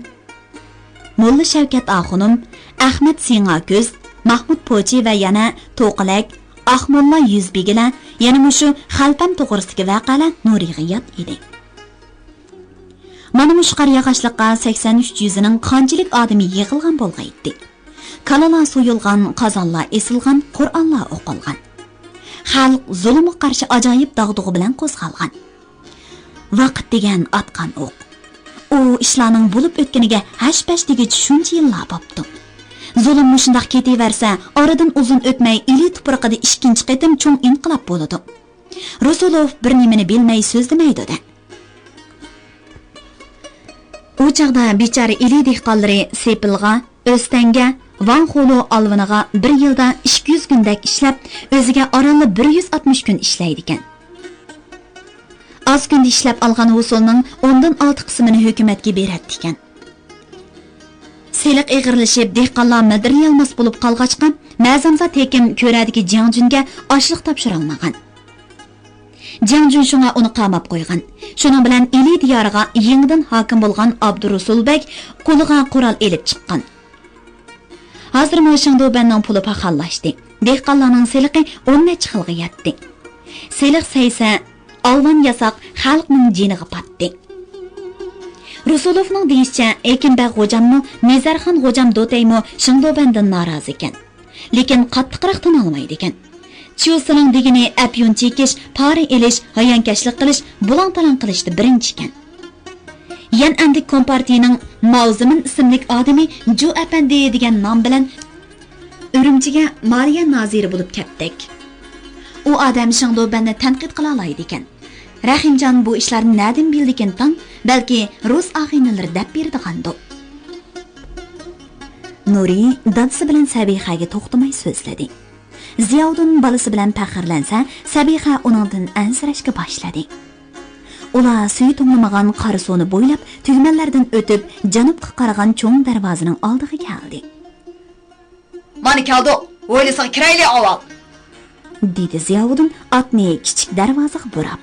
موللا شەۋكەت ئاخۇنۇم، ئەخمەت سىڭاكۆز، ماھمۇت پوچى ۋە يەنە توقىلەك، ئاقموللا يۈزبېگىلەر، يەنە مۇشۇ خەلپەم توغرىسىدىكى ۋەقەلەر نۇرىغا يات ئىدى. مانا مۇشۇ قارىياغاچلىققا سەكسەن ئۈچ يۈزىنىڭ قانچىلىك ئادىمى يىغىلغان بولغايتتى. كالىلار سويۇلغان، قازانلار ئېسىلغان، قۇرئانلار ئوقۇلغان. خەلق زۇلۇمغا قارشى ئاجايىپ داغدۇغا بىلەن قوزغالغان. ۋاقىت دېگەن ئاتقان ئوق. ئۇ ئىشلارنىڭ بولۇپ ئۆتكىنىگە ھەش-پەش دېگۈچە شۇنچە يىللار بوپتۇ. زۇلۇم مۇشۇنداق كېتىۋەرسە، ئارىدىن ئۇزۇن ئۆتمەي ئىلى تۇپرىقىدا ئىككىنچى قېتىم چوڭ ئىنقىلاب بولىدۇ. رۇسۇلوف بىر نېمىنى بىلمەي سۆزلىمەيدۇ-دە. ئۇ چاغدا بىچارە ئىلى دېھقانلىرى سېپىلغا، ئۆستەڭگە، ۋاڭ خولو ئالۋىنىغا بىر يىلدا ئىككى يۈز كۈندەك ئىشلەپ، ئۆزىگە ئارانلا بىر يۈز ئاتمىش كۈن ئىشلەيدىكەن. ئاز كۈندە ئىشلەپ ئالغان ھوسۇلنىڭ ئوندىن ئالتە قىسمىنى ھۆكۈمەتكە بېرەتتىكەن. سېلىق ئېغىرلىشىپ، دېھقانلار مىدىرلىيالماس بولۇپ قالغاچقا، مەزەمزات ھېكىم كۆرەدىكى جياڭجۈنگە ئاشلىق تاپشۇرالمىغان. جياڭجۈن شۇڭا ئۇنى قاماپ قويغان. شۇنىڭ بىلەن ئىلى دىيارىغا يېڭىدىن ھاكىم بولغان ئابدۇرۇسۇل بەگ قولىغا قورال ئېلىپ چىققان. ھازىرمۇ شېڭدۇبەننىڭ پۇلى پاخاللاشتى. دېھقانلارنىڭ سېلىقى ئون نەچچە خىلغا يەتتى. سېلىق سەيسە، ئالۋان ياساق خەلقنىڭ جېنىغا پاتتى. رۇسۇلوفنىڭ دېيىشىچە، ھېكىم بەگ غوجاممۇ، نەزەرخان غوجام دوتەيمۇ شېڭدۇبەندىن نارازى ئىكەن. لېكىن قاتتىقراق تىنالمايدىكەن. چيۇسىنىڭ دېگىنى ئەپيۈن چېكىش، پارا ئېلىش، ھايانكەشلىك قىلىش، بۇلاڭ-تالاڭ قىلىشتا بىرىنچى ئىكەن. يەنئەندىكى كومپارتىيىنىڭ ماۋزىمىن ئىسىملىك ئادىمى جۇ ئەپەندى دېگەن نام بىلەن ئۈرۈمچىگە مالىيە نازىرى بولۇپ كەپتەك. ئۇ ئادەم شېڭدۇبەننى تەنقىد قىلالايدىكەن. رەھىمجان بۇ ئىشلارنى نەدىن بىلدىكىن تاڭ، بەلكى رۇس ئاغىنىلىرى دەپ بېرىدىغاندۇ. نۇرى دادىسى بىلەن سەبىخەگە توختىماي سۆزلىدى. زىياۋۇدۇن بالىسى بىلەن پەخىرلەنسە، سەبىخە ئۇنىڭدىن ئەنسىرەشكە باشلىدى. ئۇلار سۈيى توڭلىمىغان قارا سۇنى بويلاپ، تۈگمەنلەردىن ئۆتۈپ، جەنۇبقا قارىغان چوڭ دەرۋازىنىڭ ئالدىغا كەلدى. مانا كەلدۇق، ھويلىسىغا كىرەيلى ئاۋۋال، دېدى زىياۋۇدۇن ئاتنى كىچىك دەرۋازىغا بۇراپ.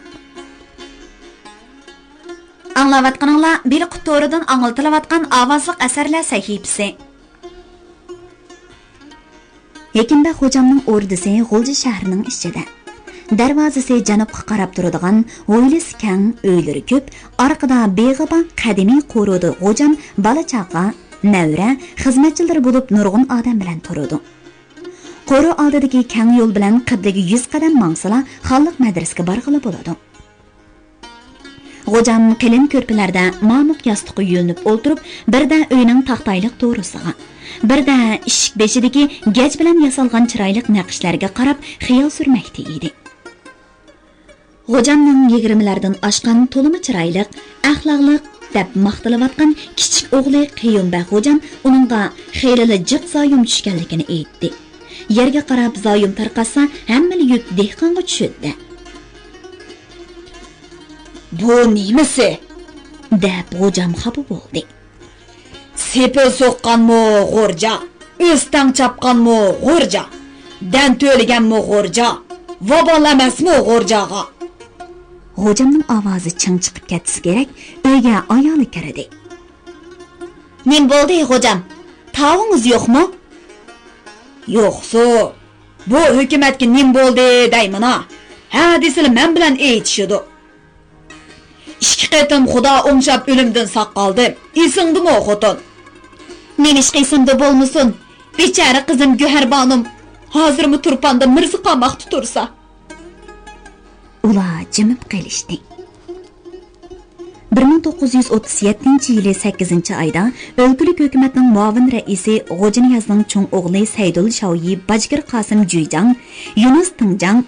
ئاڭلاۋاتقىنىڭلار بېلىققۇت تورىدىن ئاڭلىتىلىۋاتقان ئاۋازلىق ئەسەرلەر سەھىپىسى. ھېكىمبەگ خوجامنىڭ ئوردىسى غۇلجا شەھىرىنىڭ ئىچىدە. دەرۋازىسى جەنۇبقا قاراپ تۇرىدىغان، ھويلىسى كەڭ، ئۆيلىرى كۆپ، ئارقىدا بېغى بار قەدىمىي قورۇدا غوجام بالا-چاقا، نەۋرە، خىزمەتچىلىرى بولۇپ نۇرغۇن ئادەم بىلەن تۇرىدۇ. قورۇ ئالدىدىكى كەڭ يول بىلەن قىبلىگە يۈز قەدەم ماڭسىلا، خانلىق مەدرىسىگە بارغىلى بولىدۇ. غوجام قېلىن كۆرپىلەردە مامۇق ياستۇققا يۆلىنىپ ئولتۇرۇپ، بىردە ئۆينىڭ تاختايلىق تورۇسىغا، بىردە ئىشىك بېشىدىكى گەج بىلەن ياسالغان چىرايلىق نەقىشلەرگە قاراپ خىيال سۈرمەكتە ئىدى. غوجامنىڭ يىگىرمىلەردىن ئاشقان تولىمۇ چىرايلىق، ئەخلاقلىق دەپ ماختىلىۋاتقان كىچىك ئوغلى قېيۇمبەگ غوجام ئۇنىڭغا خېلىلا جىق زايوم چۈشكەنلىكىنى ئېيتتى. يەرگە قاراپ زايوم تارقاتسا، ھەممىلا يۈك دېھقانغا چۈشىدۇ. بۇ نېمىسى؟ دەپ غوجام خاپا بولدى. سېپىل سوققانمۇ غورجا، ئۆستەڭ چاپقانمۇ غورجا، دەن تۆلىگەنمۇ غورجا، ۋابال ئەمەسمۇ غورجاغا؟ غوجامنىڭ ئاۋازى چىڭ چىقىپ كەتسە كېرەك، ئۆيگە ئايالى كىردى. نېمە بولدى، غوجام؟ تاۋىڭىز يوقمۇ؟ يوقسۇ، بۇ ھۆكۈمەتكە نېمە بولدى دەيمىنا؟ ھە دېسىلا مەن بىلەن ئېيتىشىدۇ. ئىككى قېتىم خۇدا ئوڭشاپ ئۆلۈمدىن ساق قالدىم. ئېسىڭدىمۇ، خوتۇن؟ نېمىشقا ئېسىمدە بولمىسۇن؟ بىچارە قىزىم گۆھەربانۇم ھازىرمۇ تۇرپاندا مىرزا قاماقتا تۇرسا. ئۇلار جىمىپ قېلىشتى. بىر مىڭ توققۇز يۈز ئوتتۇز يەتتىنچى يىلى سەككىزىنچى ئايدا ئۆلكىلىك ھۆكۈمەتنىڭ مۇئاۋىن رەئىسى غوجىنىيازنىڭ چوڭ ئوغلى سەيدۇل شاۋيى باجگىر قاسىم جۈيجاڭ، يۇنۇس تىڭجاڭ،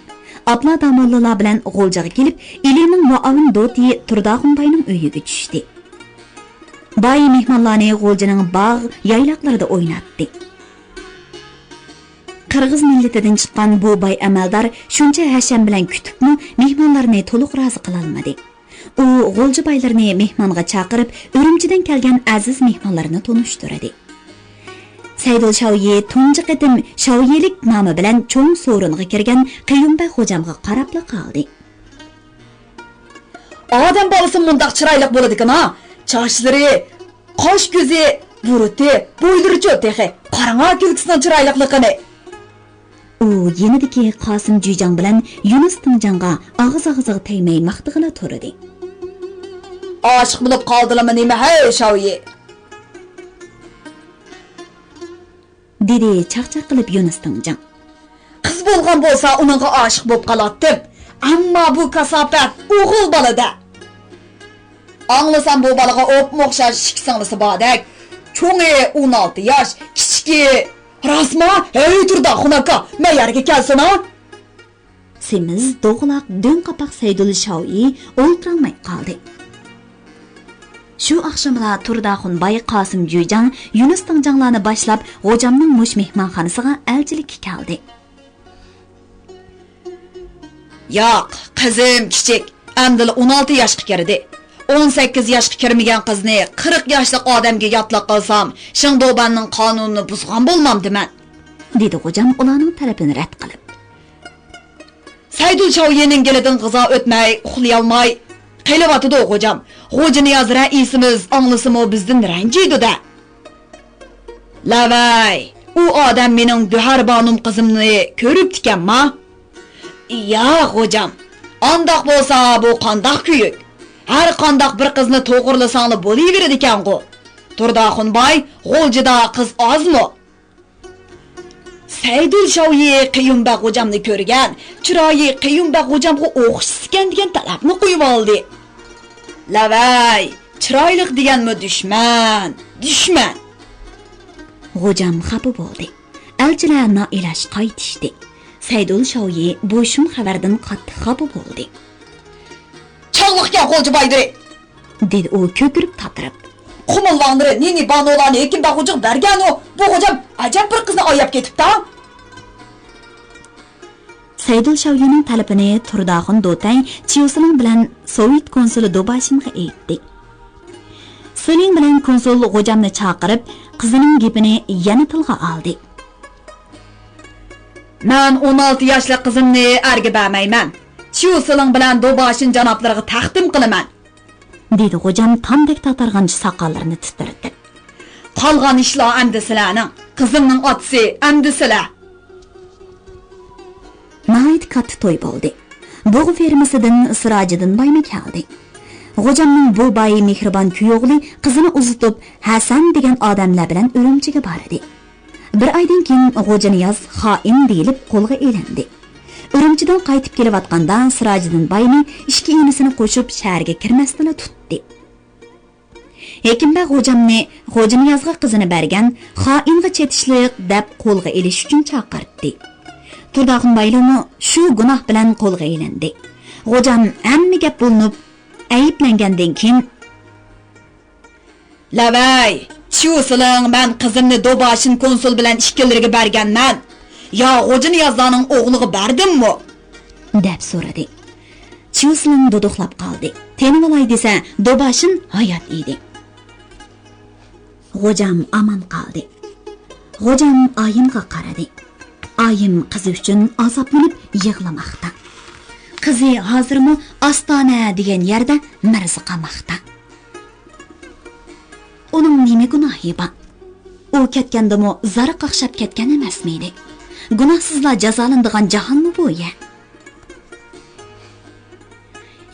ئابلا داموللىلار بىلەن غۇلجىغا كېلىپ، ئىلىنىڭ مۇئاۋىن دوتى تۇرداخۇن باينىڭ ئۆيىگە چۈشتى. باي مېھمانلارنى غۇلجىنىڭ باغ، يايلاقلىرىدا ئويناتتى. قىرغىز مىللىتىدىن چىققان بۇ باي ئەمەلدار شۇنچە ھەشەم بىلەن كۈتۈپمۇ، مېھمانلارنى تولۇق رازى قىلالمىدى. ئۇ غۇلجا بايلىرىنى مېھمانغا چاقىرىپ، ئۈرۈمچىدىن كەلگەن ئەزىز مېھمانلىرىنى تونۇشتۇردى. سەيدۇل شاۋيى تۇنجى قېتىم شاۋيىلىك نامى بىلەن چوڭ سورۇنغا كىرگەن قېيۇمبەگ غوجامغا قاراپلا قالدى. ئادەم بالىسى مۇنداق چىرايلىق بولىدىكىنا، چاچلىرى، قاش-كۆزى، بۇرۇتى، بويلىرىچۇ تېخى، قاراڭا كۈلكىسىنىڭ چىرايلىقلىقىنى. ئۇ يېنىدىكى قاسىم جۈيجاڭ بىلەن يۇنۇس تىڭجاڭغا ئاغزى-ئاغزىغا تەگمەي ماختىغىلى تۇردى. ئاشىق بولۇپ قالدىلىمۇ نېمە ھەي، شاۋيى؟ دېدى چاقچاق قىلىپ يۇنۇس تىڭجاڭ. قىز بولغان بولسا ئۇنىڭغا ئاشىق بولۇپ قالاتتىم. ئەمما بۇ كاساپەت ئوغۇل بالىدە. ئاڭلىسام بۇ بالىغا ئوپمۇ ئوخشاش ئىككى سىڭلىسى باردەك. چوڭى ئون ئالتە ياش، كىچىكى. راستما؟ ھەي تۇرداخۇن ئاكا، مەيەرگە كەلسىنا. سېمىز، دوغىلاق، دۆڭ قاپاق سەيدۇل شاۋيى ئولتۇرالماي قالدى. شۇ ئاخشىملا تۇرداخۇن باي، قاسىم جۈيجاڭ، يۈنۈس تىڭجاڭلارنى باشلاپ، غوجامنىڭ مۇش مېھمانخانىسىغا ئەلچىلىككە كەلدى. ياق، قىزىم كىچىك، ئەمدىلا ئون ئالتە ياشقا كىردى. ئون سەككىز ياشقا كىرمىگەن قىزنى قىرىق ياشلىق ئادەمگە ياتلىق قىلسام، شېڭدۇبەننىڭ قانۇنىنى بۇزغان بولمامدىمەن؟ دېدى غوجام ئۇلارنىڭ تەلىپىنى رەت قىلىپ. سەيدۇل شاۋيىنىڭ گېلىدىن غىزا ئۆتمەي، ئۇخلىيالماي قېلىۋاتىدۇ، غوجام. غوجىنىياز رەئىسىمىز ئاڭلىسىمۇ بىزدىن رەنجىيدۇ-دە. لەۋەي، ئۇ ئادەم مېنىڭ گۆھەربانۇم قىزىمنى كۆرۈپتىكەنما؟ يا، غوجام، ئانداق بولسا بۇ قانداق كۆيۈك؟ ھەر قانداق بىر قىزنى توغرىلىساڭلا بولۇۋېرىدىكەنغۇ. تۇرداخۇن باي، غۇلجىدا قىز ئازمۇ؟ سەيدۇل شاۋيى قېيۇمبەگ غوجامنى كۆرگەن، چىرايى قېيۇمبەگ غوجامغا ئوخشىسىكەن دېگەن تەلەپنى قويۇۋالدى. لەۋەي، چىرايلىق دېگەنمۇ دۈشمەن، دۈشمەن! غوجام خاپا بولدى. ئەلچىلەر نائىلاج قايتىشتى. سەيدۇل شاۋيى بۇ شۇم خەۋەردىن قاتتىق خاپا بولدى. چاغلىقكەن غۇلجا بايدۇرى! دېدى ئۇ كۆكىرىپ تاتىرىپ. قۇمۇل ۋاڭلىرى نىنى بانۇلارنى ھېكىمبەگ غوجىغا بەرگەنۇ، بۇ غوجام ئەجەب بىر قىزنى ئاياپ كېتىپتۇ. سەيدۇل شاۋيىنىڭ تەلىپىنى تۇرداخۇن دوتەي چيۇسىلىڭ بىلەن سوۋېت كونسۇلى دوباشىنغا ئېيتتى. سىلىڭ بىلەن كونسۇل غوجامنى چاقىرىپ، قىزىنىڭ گېپىنى يەنە تىلغا ئالدى. مەن ئون ئالتە ياشلىق قىزىمنى ئەرگە بەرمەيمەن. چيۇسىلىڭ بىلەن دوباشىن جانابلىرىغا تەقدىم قىلىمەن. دېدى غوجام تامدەك تاتارغانچە ساقاللىرىنى تىترىتىپ. قالغان ئىشلار ئەمدى سىلەرنىڭ. قىزىمنىڭ ئاتىسى ئەمدى سىلەر. ناھايىتى كاتتا توي بولدى. بۇغا فېرمىسىدىن سىراجىدىن بايمۇ كەلدى. غوجامنىڭ بۇ باي مېھرىبان كۈيئوغلى قىزىنى ئۇزىتىپ، ھەسەن دېگەن ئادەملەر بىلەن ئۈرۈمچىگە باردى. بىر ئايدىن كېيىن غوجانىياز خائىن دېيىلىپ قولغا ئېلىندى. ئۈرۈمچىدىن قايتىپ كېلىۋاتقاندا سىراجىدىن باينى ئىككى ئىنىسىنى قوشۇپ شەھەرگە كىرمەستىنلا تۇتتى. ھېكىمبەگ غوجامنى غوجانىيازغا قىزىنى بەرگەن خائىنغا چېتىشلىق دەپ قولغا ئېلىش ئۈچۈن چاقىرتتى. تۇرداخۇن بايلىمۇ شۇ گۇناھ بىلەن قولغا ئېلىندى. غوجام ھەممە گەپ بولۇنۇپ ئەيىبلەنگەندىن كېيىن، لەۋەي، چيۇسىلىڭ مەن قىزىمنى دوباشىن كونسۇل بىلەن ئىككىلىرىگە بەرگەنمەن. يا غوجانىيازلارنىڭ ئوغلىغا بەردىممۇ؟ دەپ سورىدى. چيۇسىلىڭ دۇدۇقلاپ قالدى. تېنىۋالاي دېسە، دوباشىن ھايات ئىدى. غوجام ئامان قالدى. غوجام ئايىمغا قارىدى. ئايىم قىزى ئۈچۈن ئازابلىنىپ يىغلىماقتا. قىزى ھازىرمۇ ئاستانە دېگەن يەردە مىرزا قاماقتا. ئۇنىڭ نېمە گۇناھى بار؟ ئۇ كەتكەندىمۇ زارى قاقشاپ كەتكەن ئەمەسمىدى؟ گۇناھسىزلا جازالىنىدىغان جاھانمۇ بۇ يەر؟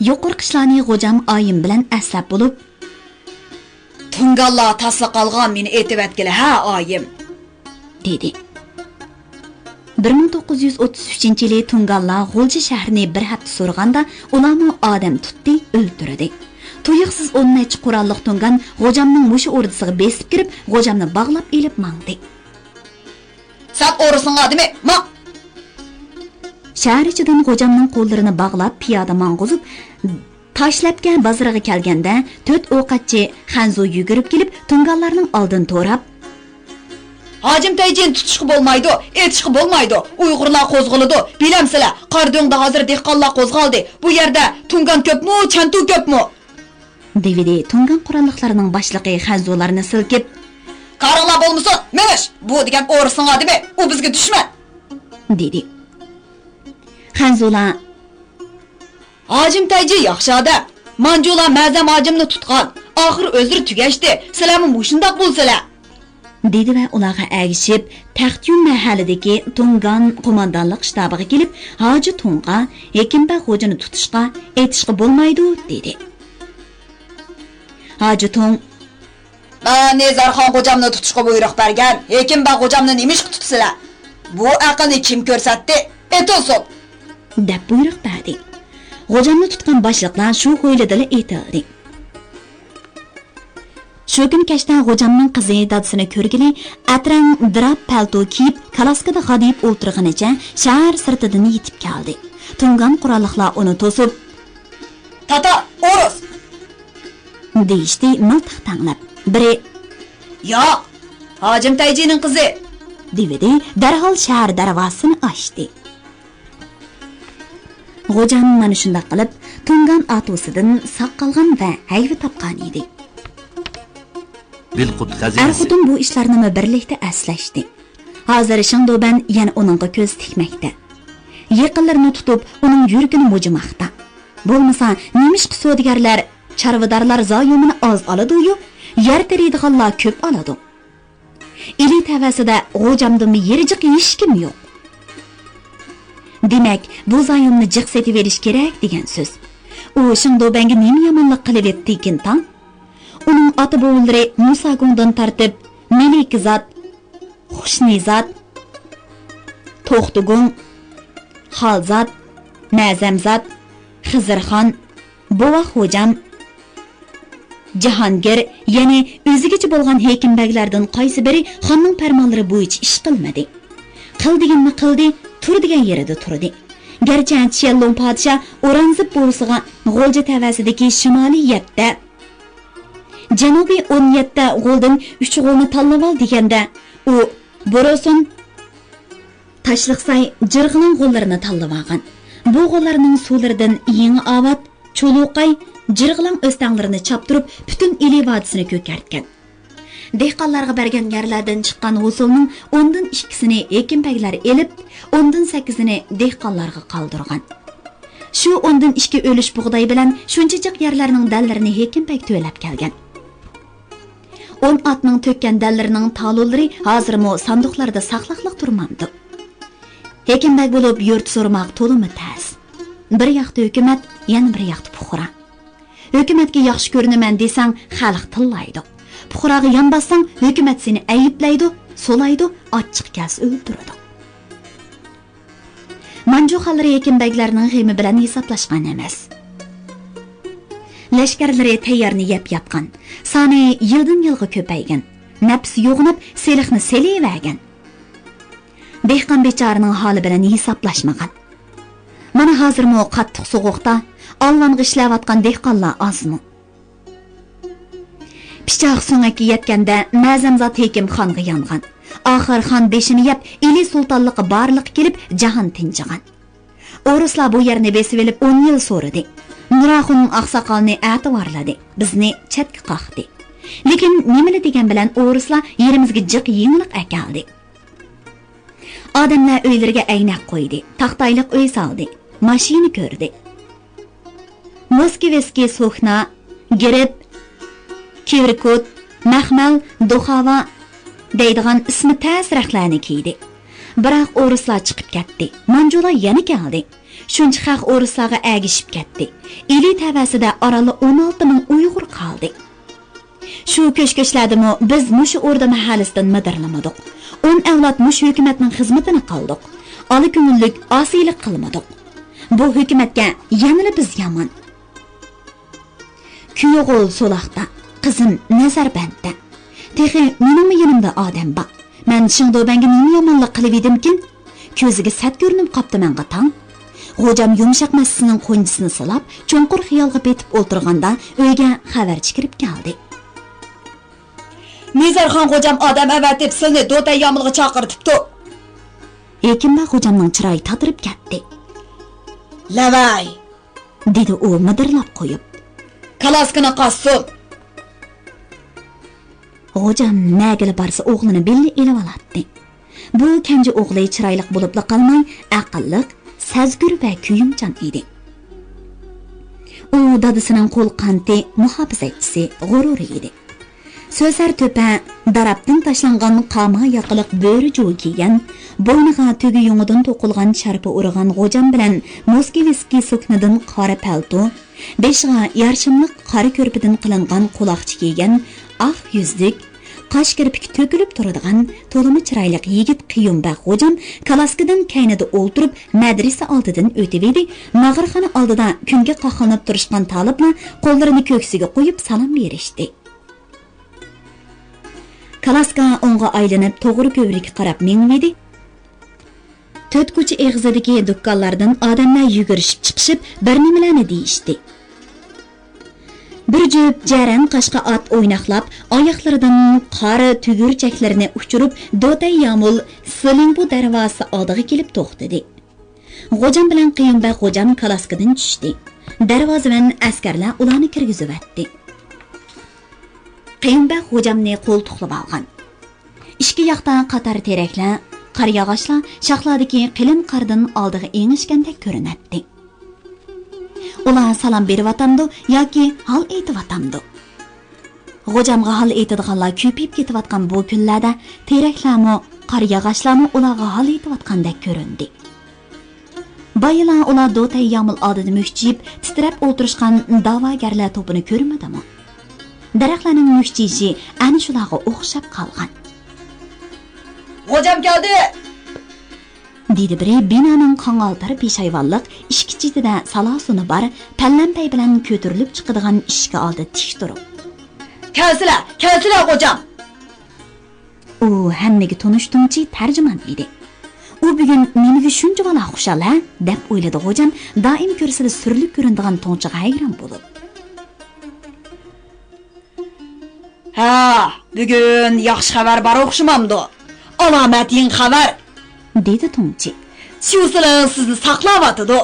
يۇقىرىقى ئىشلارنى غوجام ئايىم بىلەن ئەسلەپ بولۇپ، تۇڭگانلار تاسلا قالغان مېنى ئېتىۋەتكىلى ھە، ئايىم! دېدى. بىر مىڭ توققۇز يۈز ئوتتۇز ئۈچىنچى يىلى تۇڭگانلار غۇلجا شەھىرىنى بىر ھەپتە سورىغاندا، ئۇلارمۇ ئادەم تۇتتى، ئۆلتۈردى. تۇيۇقسىز ئون نەچچە قوراللىق تۇڭگان غوجامنىڭ مۇشۇ ئوردىسىغا بېسىپ كىرىپ، غوجامنى باغلاپ ئېلىپ ماڭدى. سەن ئورۇسنىڭ ئادىمى، ماڭ! شەھەر ئىچىدىن غوجامنىڭ قوللىرىنى باغلاپ پىيادە ماڭغۇزۇپ، تاشلەپكە بازىرىغا كەلگەندە، تۆت ئوقەتچى خەنزۇ يۈگۈرۈپ كېلىپ، تۇڭگانلارنىڭ ئالدىنى توراپ، ھاجىم تەيجىنى تۇتۇشقا بولمايدۇ، ئېتىشقا بولمايدۇ، ئۇيغۇرلار قوزغىلىدۇ، بىلەمسىلە، قارادۆڭدە ھازىر دېھقانلار قوزغالدى، بۇ يەردە تۇڭگان كۆپمۇ، چەنتۇ كۆپمۇ؟ دېۋىدى تۇڭگان قوراللىقلارنىڭ باشلىقى خەنزۇلارنى سىلكىپ، كارىڭلار بولمىسۇن، مېڭىش! بۇ دېگەن ئورۇسنىڭ ئادىمى، ئۇ بىزگە دۈشمەن! دېدى. خەنزۇلار، ھاجىم تەيجى ياخشى ئادەم. مانجۇلار مەزەم ھاجىمنى تۇتقان. ئاخىر ئۆزلىرى تۈگەشتى. سىلەرمۇ مۇشۇنداق بولسىلە! دېدى ۋە ئۇلارغا ئەگىشىپ، تەختىيۈن مەھەللىدىكى تۇڭگان قوماندانلىق شتابىغا كېلىپ، ھاجى تۇڭغا ھېكىمبەگ غوجىنى تۇتۇشقا، ئېتىشقا بولمايدۇ، دېدى. ھاجى تۇڭ، مەن نىزارخان غوجامنى تۇتۇشقا بۇيرۇق بەرگەن، ھېكىمبەگ غوجامنى نېمىشقا تۇتىسىلەر؟ بۇ ئەقىلنى كىم كۆرسەتتى؟ ئېتىلسۇن! دەپ بۇيرۇق بەردى. غوجامنى تۇتقان باشلىقلار شۇ ھويلىدىلا ئېتىلدى. شۇ كۈنى كەچتە غوجامنىڭ قىزى دادىسىنى كۆرگىلى ئەترەڭ دىراپ پەلتو كىيىپ، كالاسكىدا غادىيىپ ئولتۇرغىنىچە شەھەر سىرتىدىن يېتىپ كەلدى. تۇڭگان قوراللىقلار ئۇنى توسۇپ، تاتار، ئورۇس! دېيىشتى مىلتىق تەڭلەپ. بىرى، ياق، ھاجىم تەيجىنىڭ قىزى، دېۋىدى، دەرھال شەھەر دەرۋازىسىنى ئاچتى. غوجام مانا شۇنداق قىلىپ، تۇڭگان ئاتۇسىدىن ساق قالغان ۋە ھەيۋە تاپقان ئىدى. ئەر-خوتۇن بۇ ئىشلارنىمۇ بىرلىكتە ئەسلەشتى. ھازىر شېڭدۇبەن يەنە ئۇنىڭغا كۆز تىكمەكتە. يېقىنلىرىنى تۇتۇپ، ئۇنىڭ يۈرىكىنى مۇجۇماقتا. بولمىسا، نېمىشقا سودىگەرلەر، چارۋىدارلار زايومىنى ئاز ئالىدۇ-يۇ، يەر تېرىيدىغانلار كۆپ ئالىدۇ؟ ئىلى تەۋەسىدە غوجامدىنمۇ يېرىجىق ھېچكىم يوق. دېمەك، بۇ زايومنى جىق سېتىۋېلىش كېرەك دېگەن سۆز. ئۇ شېڭدۇبەنگە نېمە يامانلىق قىلىۋېتتىكىنتاڭ؟ ئۇنىڭ ئاتا-بوۋىلىرى موساگۇڭدىن تارتىپ، مېلىكىزات، خۇشنىزات، توختىگۇڭ، خالزات، مەزەمزات، خىزىرخان، بوۋاق خوجام، جاھانگىر، يەنى ئۆزىگىچە بولغان ھېكىم بەگلەردىن قايسى بىرى خاننىڭ پەرمانلىرى بويىچە ئىش قىلمىدى. قىل دېگەننى قىلدى، تۇر دېگەن يېرىدە تۇردى. گەرچە چيەنلۇڭ پادىشاھ ئورانزىپ بوۋىسىغا غۇلجا تەۋەسىدىكى شىمالىي يەتتە، جەنۇبىي ئون يەتتە غۇلدىن ئۈچ غۇلنى تاللىۋال دېگەندە، ئۇ بوروسۇن، تاشلىقساي، جىرغىلاڭ غۇللىرىنى تاللىۋالغان. بۇ غۇللارنىڭ سۇلىرىدىن يېڭى ئاۋات، چۇلۇقاي، جىرغىلاڭ ئۆستەڭلىرىنى چاپتۇرۇپ، پۈتۈن ئىلى ۋادىسىنى كۆكەرتكەن. دېھقانلارغا بەرگەن يەرلەردىن چىققان ھوسۇلنىڭ ئوندىن ئىككىسىنى ھېكىم بەگلەر ئېلىپ، ئوندىن سەككىزىنى دېھقانلارغا قالدۇرغان. شۇ ئوندىن ئىككى ئۆلۈش بۇغداي بىلەن شۇنچە جىق يەرلەرنىڭ دەللىرىنى ھېكىم بەگ تۆلەپ كەلگەن. ئون ئاتنىڭ تۆككەن دەللىرىنىڭ تالونلىرى ھازىرمۇ ساندۇقلاردا ساقلاقلىق تۇرمامدۇ؟ ھېكىم بەگ بولۇپ يۇرت سورىماق تولىمۇ تەس. بىر ياقتا ھۆكۈمەت، يەنە بىر ياقتا پۇقرا. ھۆكۈمەتكە ياخشى كۆرۈنىمەن دېسەڭ، خەلق تىللايدۇ. پۇقراغا يان باسساڭ، ھۆكۈمەت سېنى ئەيىبلەيدۇ، سولايدۇ، ئاچچىقى كەلسە ئۆلتۈرىدۇ. مانجۇ خانلىرى ھېكىم بەگلەرنىڭ غېمى بىلەن ھېسابلاشقان ئەمەس. لەشكەرلىرى تەييارنى يەپ ياتقان، سانى يىلدىن يىلغا كۆپەيگەن، نەپىسى يوغىنىپ، سېلىقنى سېلىۋەرگەن. دېھقان بىچارىنىڭ ھالى بىلەن ھېسابلاشمىغان. مانا ھازىرمۇ قاتتىق سوغۇقتا ئالۋانغا ئىشلەۋاتقان دېھقانلار ئازمۇ؟ پىچاق سۆڭەككە يەتكەندە مەزەمزات ھېكىم خانغا يانغان. ئاخىر خان بېشىنى يەپ، ئىلى سۇلتانلىقى بارلىققا كېلىپ، جاھان تىنچىغان. ئورۇسلار بۇ يەرنى بېسىۋېلىپ ئون يىل سورىدى. نۇراخۇن ئاقساقالنى ئەتىۋارلىدى، بىزنى چەتكە قاقتى. لېكىن نېمىلا دېگەن بىلەن ئورۇسلار يېرىمىزگە جىق يېڭىلىق ئەكەلدى. ئادەملەر ئۆيلىرىگە ئەينەك قويدى، تاختايلىق ئۆي سالدى، ماشىنا كۆردى. موسكۋىسكىي سوكنا، گىرىپ، كىۋىركوت، مەخمەل، دوخاۋا دەيدىغان ئىسمى تەس رەختلەرنى كىيدى. بىراق ئورۇسلار چىقىپ كەتتى، مانجۇلار يەنە كەلدى. شۇنچە خەق ئورۇسلارغا ئەگىشىپ كەتتى. ئىلى تەۋەسىدە ئارانلا ئون ئالتە مىڭ ئۇيغۇر قالدى. شۇ كۆچ-كۆچلەردىمۇ بىز مۇشۇ ئوردا مەھەللىسىدىن مىدىرلىمىدۇق. ئون ئەۋلاد مۇشۇ ھۆكۈمەتنىڭ خىزمىتىنى قىلدۇق. ئالا كۆڭۈللۈك، ئاسىيلىق قىلمىدۇق. بۇ ھۆكۈمەتكە يەنىلا بىز يامان. كۈيئوغۇل سولاقتا، قىزىم نەزەربەندتە. تېخى مېنىڭمۇ يېنىمدا ئادەم بار. مەن شېڭدۇبەنگە نېمە يامانلىق قىلىۋىدىمكىن؟ كۆزىگە سەت كۆرۈنۈپ قاپتۇ ماڭا تاڭ. غوجام يۇمشاق مەسىلىنىڭ قونچىسىنى سىلاپ، چوڭقۇر خىيالغا پېتىپ ئولتۇرغاندا، ئۆيگە خەۋەرچى كىرىپ كەلدى. نىزارخان غوجام ئادەم ئەۋەتىپ، سىلنى دوتەي يامىلىغا چاقىرتىپتۇ. ھېكىمبەگ غوجامنىڭ چىرايى تاتىرىپ كەتتى. لەۋەي! دېدى ئۇ مىدىرلاپ قويۇپ. كالاسكىنى قاچسۇن! غوجام نەگىلا بارسا ئوغلىنى بىللە ئېلىۋالاتتى. بۇ كەنجى ئوغلى چىرايلىق بولۇپلا قالماي، ئەقىللىق، سەزگۈر ۋە كۆيۈمچان ئىدى. ئۇ دادىسىنىڭ قول قانىتى، مۇھاپىزەتچىسى، غۇرۇرى ئىدى. سۆسەر تۆپە، داراپتىن تاشلانغان قاما ياقىلىق بۆرە جۇۋا كىيگەن، بوينىغا تۆگە يۇڭىدىن توقۇلغان شارپا ئورىغان غوجام بىلەن موسكۋىسكىي سۇكنىدىن قارا پەلتو، بېشىغا يارشىملىق قارا كۆرپىدىن قىلىنغان قۇلاقچا كىيگەن، ئاق يۈزلۈك، قاش كىرپىكى تۆكۈلۈپ تۇرىدىغان تولىمۇ چىرايلىق يىگىت قېيۇمبەگ غوجام كالاسكىدىن كەينىدە ئولتۇرۇپ، مەدرىسە ئالدىدىن ئۆتۈۋىدى، ناغرىخانا ئالدىدا كۈنگە قاقلىنىپ تۇرۇشقان تالىپلار قوللىرىنى كۆكسىگە قويۇپ سالام بېرىشتى. كالاسكا ئوڭغا ئايلىنىپ، توغرا كۆۋرۈككە قاراپ مېڭىۋىدى. تۆت كوچا ئېغىزىدىكى دۇكانلاردىن ئادەملەر يۈگۈرۈشۈپ چىقىشىپ، بىر نېمىلەرنى دېيىشتى. بىر جۈپ جەرەن قاشقا ئات ئويناقلاپ، ئاياقلىرىدىن قار تۈگۈرچەكلىرىنى ئۇچۇرۇپ، دوتەي يامۇل سىلىڭبۇ دەرۋازىسى ئالدىغا كېلىپ توختىدى. غوجام بىلەن قېيۇمبەگ غوجام كالاسكىدىن چۈشتى. دەرۋازىۋەن ئەسكەرلەر ئۇلارنى كىرگۈزۈۋەتتى. قېيۇمبەگ غوجامنى قولتۇقلىۋالغان. ئىككى ياقتا قاتار تېرەكلەر، قارىياغاچلار شاخلاردىكى قېلىن قاردىن ئالدىغا ئېڭىشكەندەك كۆرۈنەتتى. ئۇلار سالام بېرىۋاتامدۇ ياكى ھال ئېيتىۋاتامدۇ؟ غوجامغا ھال ئېيتىدىغانلار كۆپىيىپ كېتىۋاتقان بۇ كۈنلەردە تېرەكلەرمۇ، قارىياغاچلارمۇ ئۇلارغا ھال ئېيتىۋاتقاندەك كۆرۈندى. بايىلا ئۇلار دوتەي يامۇل ئالدىدا مۈكچىيىپ، تىترەپ ئولتۇرۇشقان داۋاگەرلەر توپىنى كۆرمىدىمۇ؟ دەرەخلەرنىڭ مۈكچىيىشى ئەنە شۇلارغا ئوخشاپ قالغان. «غوجام كەلدى!» دېدى بىرى بىنانىڭ قاڭالتىر پېشايۋانلىق ئىككى چېتىدە سالاسۇنى بار، پەللەمپەي بىلەن كۆتۈرۈلۈپ چىقىدىغان ئىشىكى ئالدىدا تىك تۇرۇپ. «كەلسىلە، كەلسىلە، غوجام!» ئۇ ھەممىگە تونۇش تۇڭچى تەرجىمان ئىدى. ئۇ بۈگۈن نېمىگە شۇنچىۋالا خۇشال ھە؟ دەپ ئويلىدى غوجام، دائىم كۆرسىلا سۈرلۈك كۆرۈنىدىغان تۇڭچىغا ھەيران بولۇپ. «ھە، بۈگۈن ياخشى خەۋەر بار ئوخشىمامدۇ؟ ئالامەت يېڭى خەۋەر!» دېدى تۇڭچى. «سيۇسىلىڭ سىزنى ساقلاۋاتىدۇ.»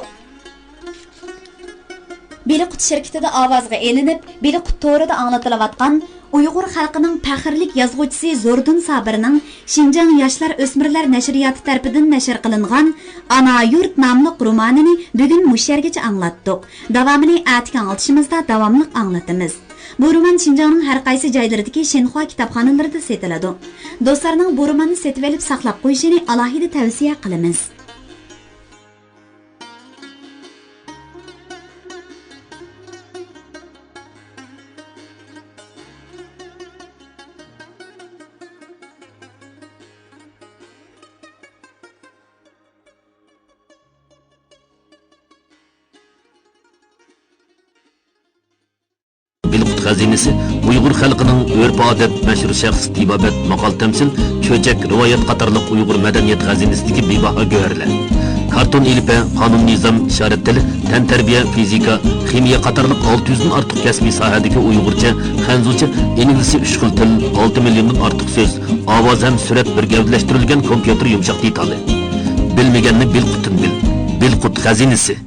بېلىققۇت شىركىتىدە ئاۋازغا ئېلىنىپ، بېلىققۇت تورىدا ئاڭلىتىلىۋاتقان ئۇيغۇر خەلقىنىڭ پەخىرلىك يازغۇچىسى زوردۇن سابىرنىڭ شىنجاڭ ياشلار ئۆسمۈرلەر نەشرىياتى تەرىپىدىن نەشر قىلىنغان ئانا يۇرت ناملىق رومانىنى بۈگۈن مۇشۇ يەرگىچە ئاڭلاتتۇق. داۋامىنى ئەتىكى ئاڭلىتىشىمىزدا داۋاملىق ئاڭلىتىمىز. بۇ رومان شىنجاڭنىڭ ھەر قايسى جايلىرىدىكى شىنخۇا كىتابخانىلىرىدا سېتىلىدۇ. دوستلارنىڭ بۇ روماننى سېتىۋېلىپ ساقلاپ قويۇشىنى ئالاھىدە تەۋسىيە قىلىمىز. بېلىققۇت خەزىنىسى ئۇيغۇر خەلقىنىڭ ئۆرپ-ئادەت، مەشھۇر شەخس، تېبابەت، ماقال-تەمسىل، چۆچەك، رىۋايەت قاتارلىق ئۇيغۇر مەدەنىيەت خەزىنىسىدىكى بىباھا گۆھەرلەر. كارتون ئېلىپبە، قانۇن-نىزام، ئىشارەت تىلى، تەنتەربىيە، فىزىكا، خىمىيە قاتارلىق ئالتە يۈزدىن ئارتۇق كەسپىي ساھەدىكى ئۇيغۇرچە، خەنزۇچە، ئىنگلىزچە ئۈچ خىل تىل، ئالتە مىليوندىن ئارتۇق سۆز، ئاۋاز ھەم سۈرەت بىر گەۋدىلەشتۈرۈلگەن كومپيۇتېر يۇمشاق دېتالى. بىلمىگەننى بىلقۇتتىن بىل، بىلقۇت خەزىنىسى.